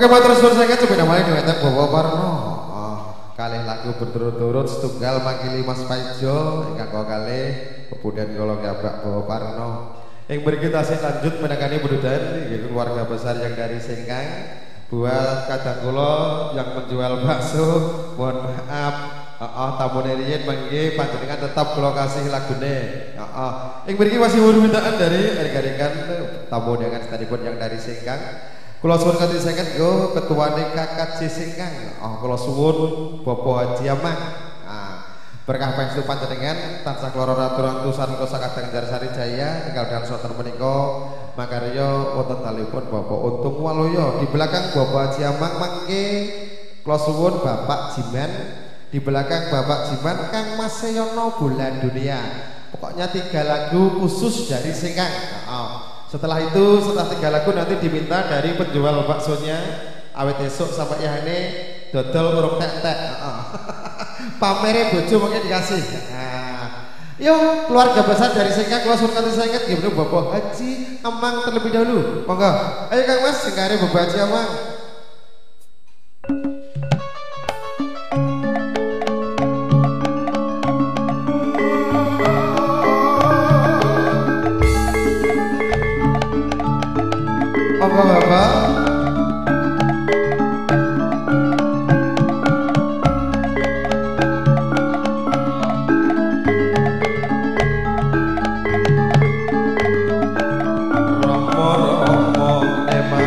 Oke, matur suwun sanget sepeda malih dumateng Bapak Parno. Oh, kalih lagu berturut-turut setunggal makili Mas Paijo ingkang kalih kemudian kula piyambak Bapak Parno. Ing mriki tasih lanjut menangani bududan inggih keluarga besar yang dari Sengkang. Buat kadang kula yang menjual bakso, mohon maaf. Heeh, tamune riyin mangke panjenengan tetap kula kasih lagune. Heeh. Ing mriki masih permintaan dari rekan-rekan tamu undangan sedanipun yang dari Sengkang. Kula suwun kanthi seket nggo ketuane KKJ Sengkang. Oh, kula suwun Bapak Haji Amang. Ah, berkah pangestu panjenengan tansah klara raturan tusan kosakadang Jarsari Jaya enggal dan sonten menika makarya wonten talipun Bapak Untung Waluyo. Di belakang Bapak Haji Amang mangke kula suwun Bapak Jiman, di belakang Bapak Jiman Kang Mas Seyono Bola Dunia. Pokoknya 3 lagu khusus dari Sengkang. Oh. Setelah itu, setelah 3 lagu nanti diminta dari penjual baksonya awet esok sampai yahane dodol urung tek-tek. Pamere bojo mungkin dikasih. Nah, yo keluarga besar dari Sengkang kula suwun kanthi sanget nggih Bapak Haji Amang terlebih dahulu. Monggo. Ayo Kang Mas sengkare Bapak Haji Amang. Monggo Bapak. Romo-romo eman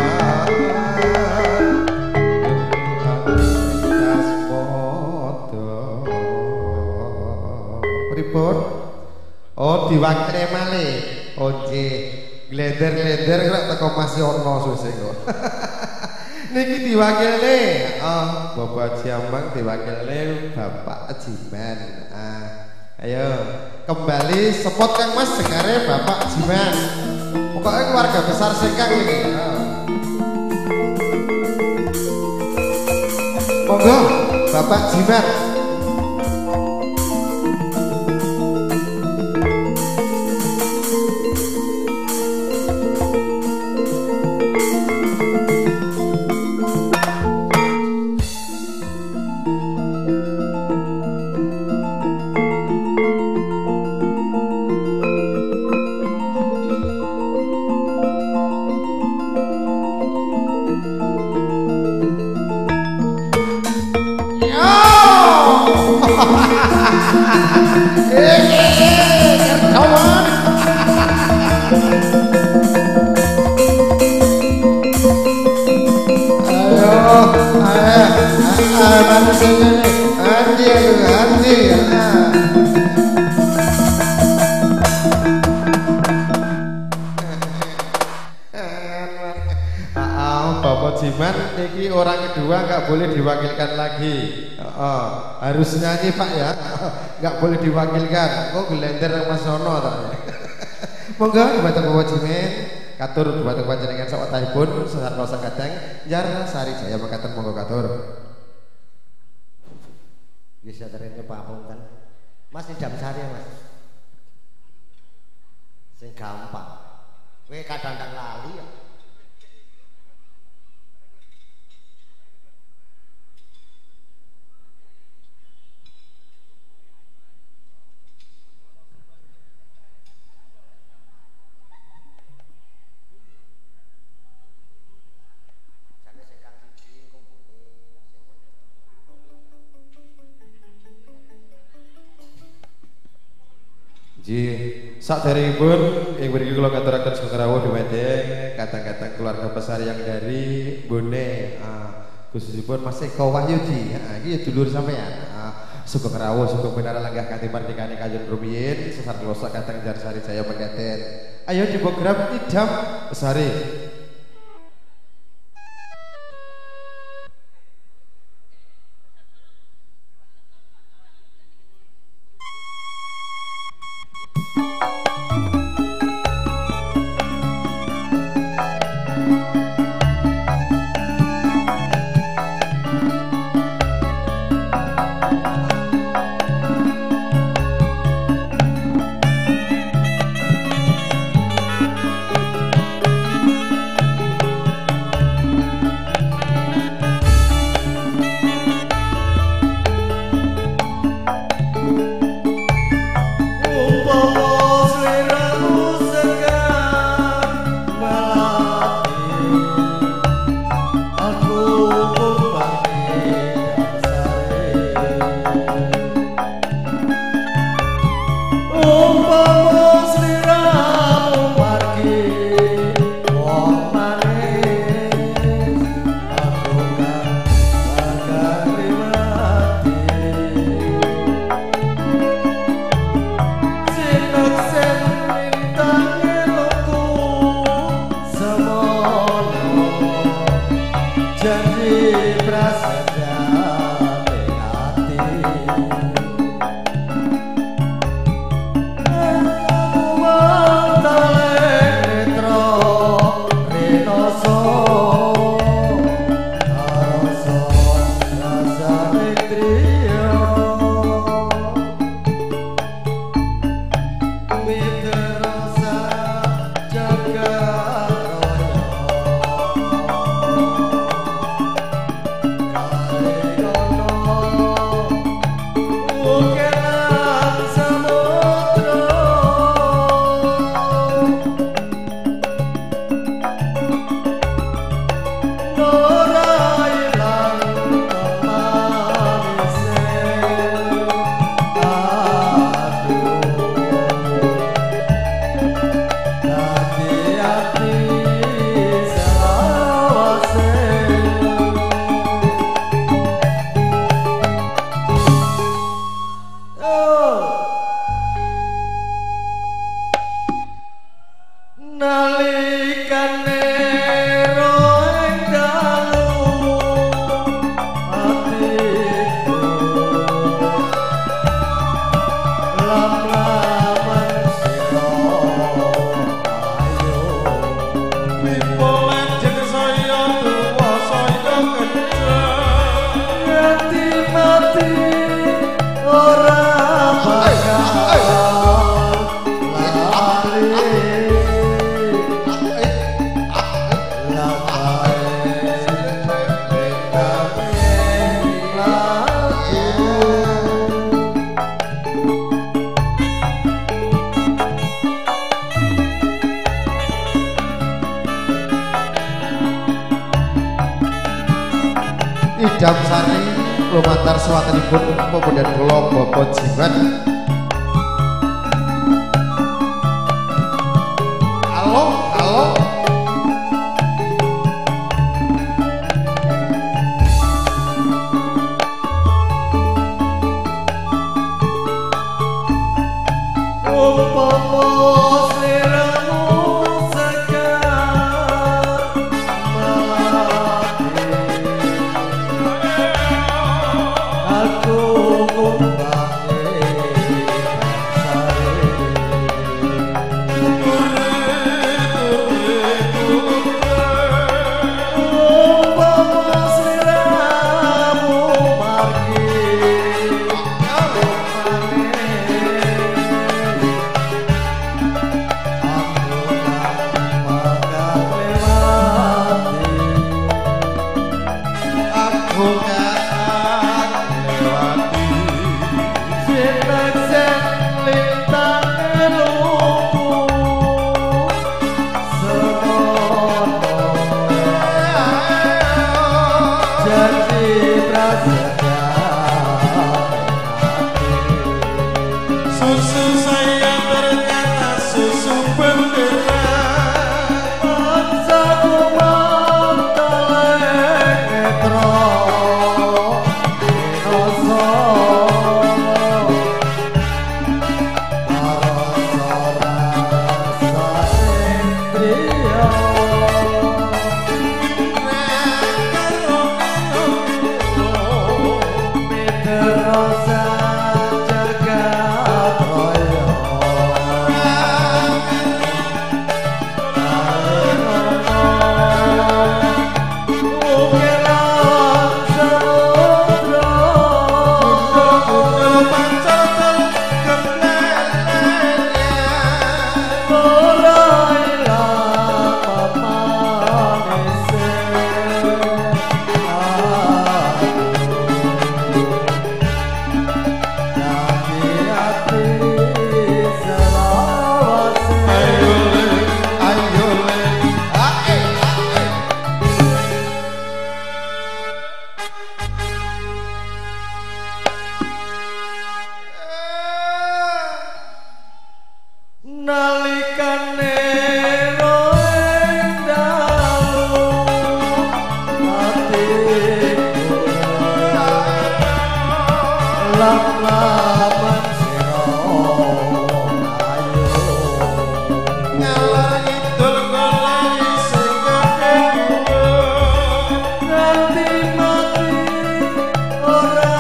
kasmodo. Pripun? Oh, diwakile malih. Oh nggih. Gleder-gleder kok teko Mas Yono suwe kok. Niki diwakilne, oh, Bapak Haji Amang diwakilne Bapak Jiman. Ah, ayo kembali spot Kang Mas sengkare Bapak Jiman. Pokoknya keluarga besar Sengkang ini. Oh. Monggo Bapak Jiman. Bapak Jiman niki orang kedua nggak boleh diwakilkan lagi. Harus nyanyi Pak ya, nggak boleh diwakilkan. Kok gelender Mas Sono ta. Monggo dhumateng Bapak Jiman katur dhumateng panjenengan sawetahipun sesarna sakadang Jar Sari Jaya mekaten monggo katur. Wis aterene papunten. Mas nidam sari ya, Mas. Sing gampang. Kowe kadang-kadang lali ya. Nggih, saderengipun ing mriki kula ngaturaken sugeng rawuh dumateng kadang-kadang keluarga besar yang dari Bone, khususipun Mas Eko Wahyudi. Heeh, iki dulur sampean. Sugeng rawuh, sugeng pinarak lenggah kanthi mardikane kayun rumiyin sesar klosak kadang Jarsari Jaya mekaten. Ayo di program Idam Besari. Idam Sari lumantar swatanipun pemudan kula Bapak Jimat. Halo, halo. Umpama sliramu sekar melati, aku ngumbake sare. Umpama sliramu margi Susu saya ternyata susu bendera. Bangsaku manteleng netra rasa rasa triya. Nalikane roeng dalu atiku lap-lapan sira ayu ngalor ngidul golek sing keduwe nganti mati ora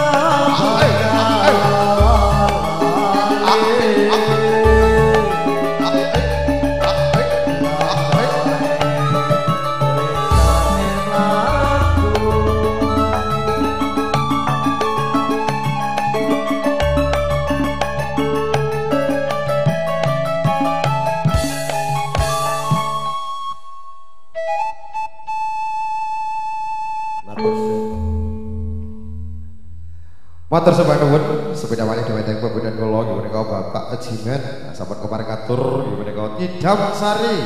bakal. Matur sembah nuwun sepeda malih dumateng pembudan kula nggih menika Bapak Jimen sampun kepareng katur nggih menika Nyidam Sari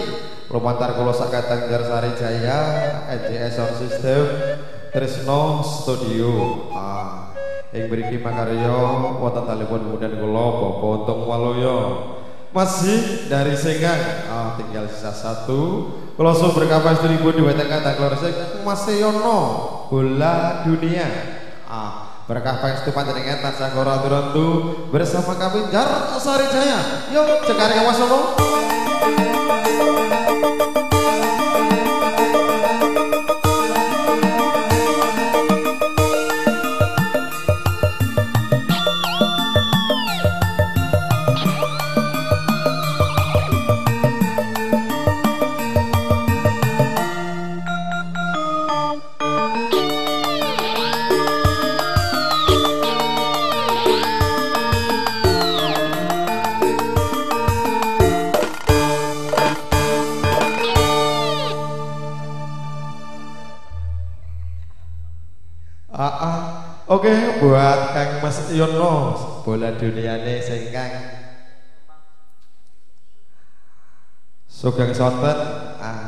lumantar kula sakatang Jarsari Jaya NJS Sound System Tresno Studio. Ing mriki makarya wonten talipun pembudan kula Bapak Untung Waluyo. Masih dari Sengkang, tinggal sisa satu. Kula suwun berkah pangestungipun dumateng kadang kula Mas Yono bola dunia. Berkah pangestu panjenengan tansah kula turantu bersama kami Jarsari Jaya. Yo cekare Mas Yono. Oke, buat Kang Mas Yono bola duniane singkang sugeng sonten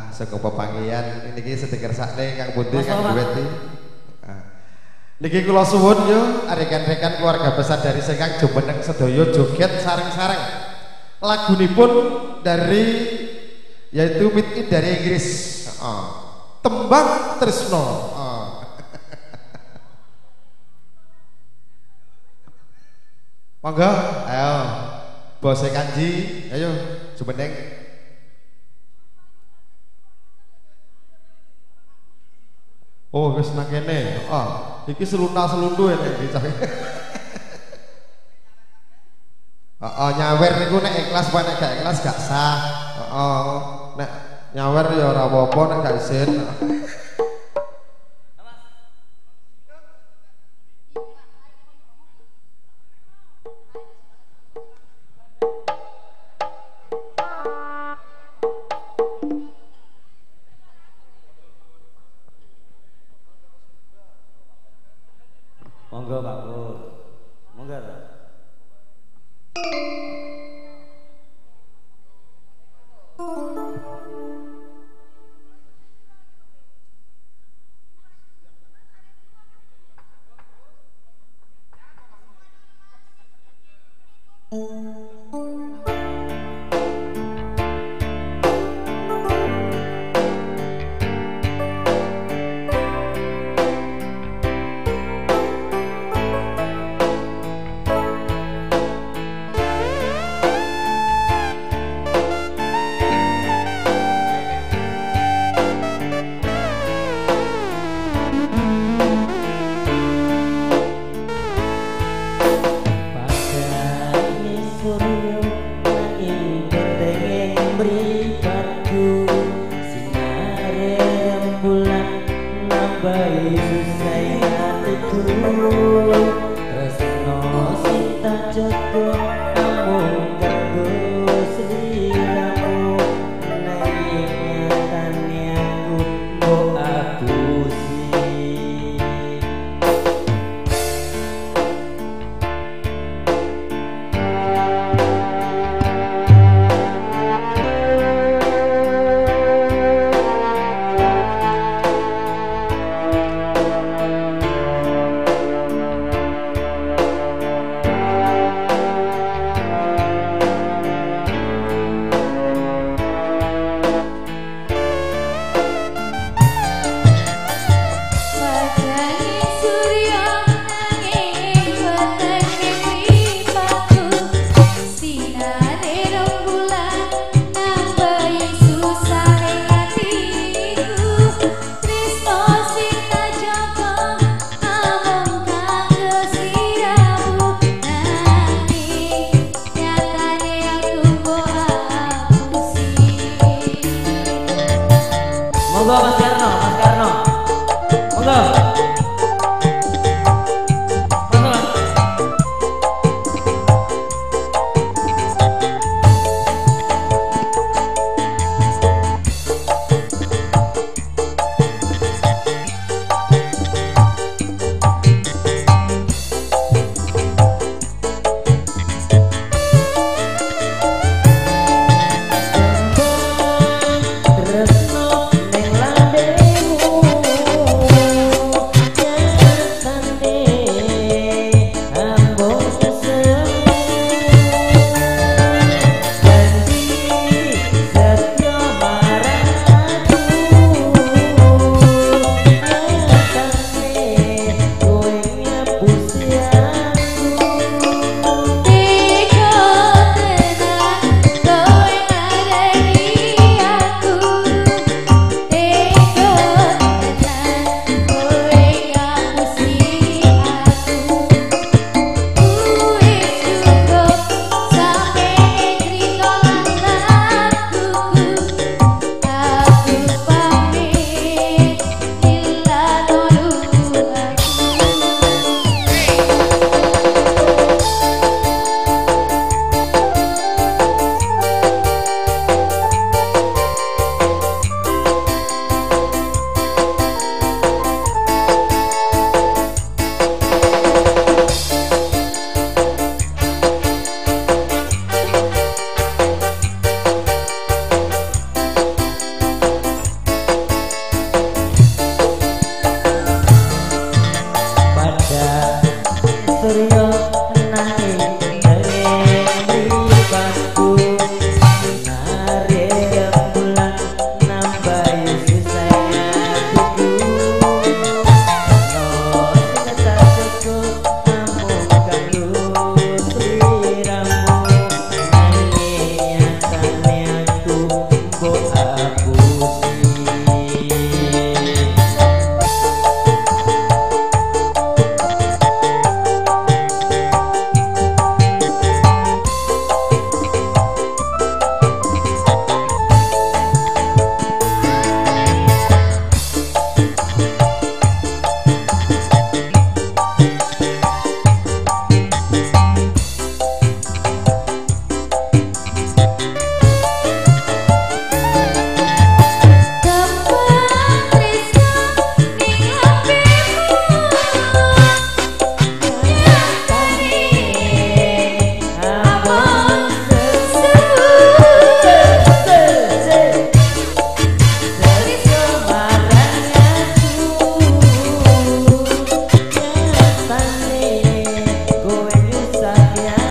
sugeng pepanggihan niki sedhi kersane Kang Pundi Kang Duwet. Niki kula suwun yo rekan-rekan keluarga besar dari Sengkang jumeneng sedaya joget sareng-sareng. Lagunipun dari yaitu Meet In dari Inggris. Tembang Tresno. Monggo, ayo bose Kanji, ayo jumeneng. Oh, wis nang kene. Iki selunta-seluntu nek iki cah. Heeh, nyawer niku nek ikhlas apa nek gak ikhlas gak sah. Heeh, nek nyawer ya ora apa-apa nek gak izin. Monggo Pak Pur. Monggo. Tresno sing tak jaga.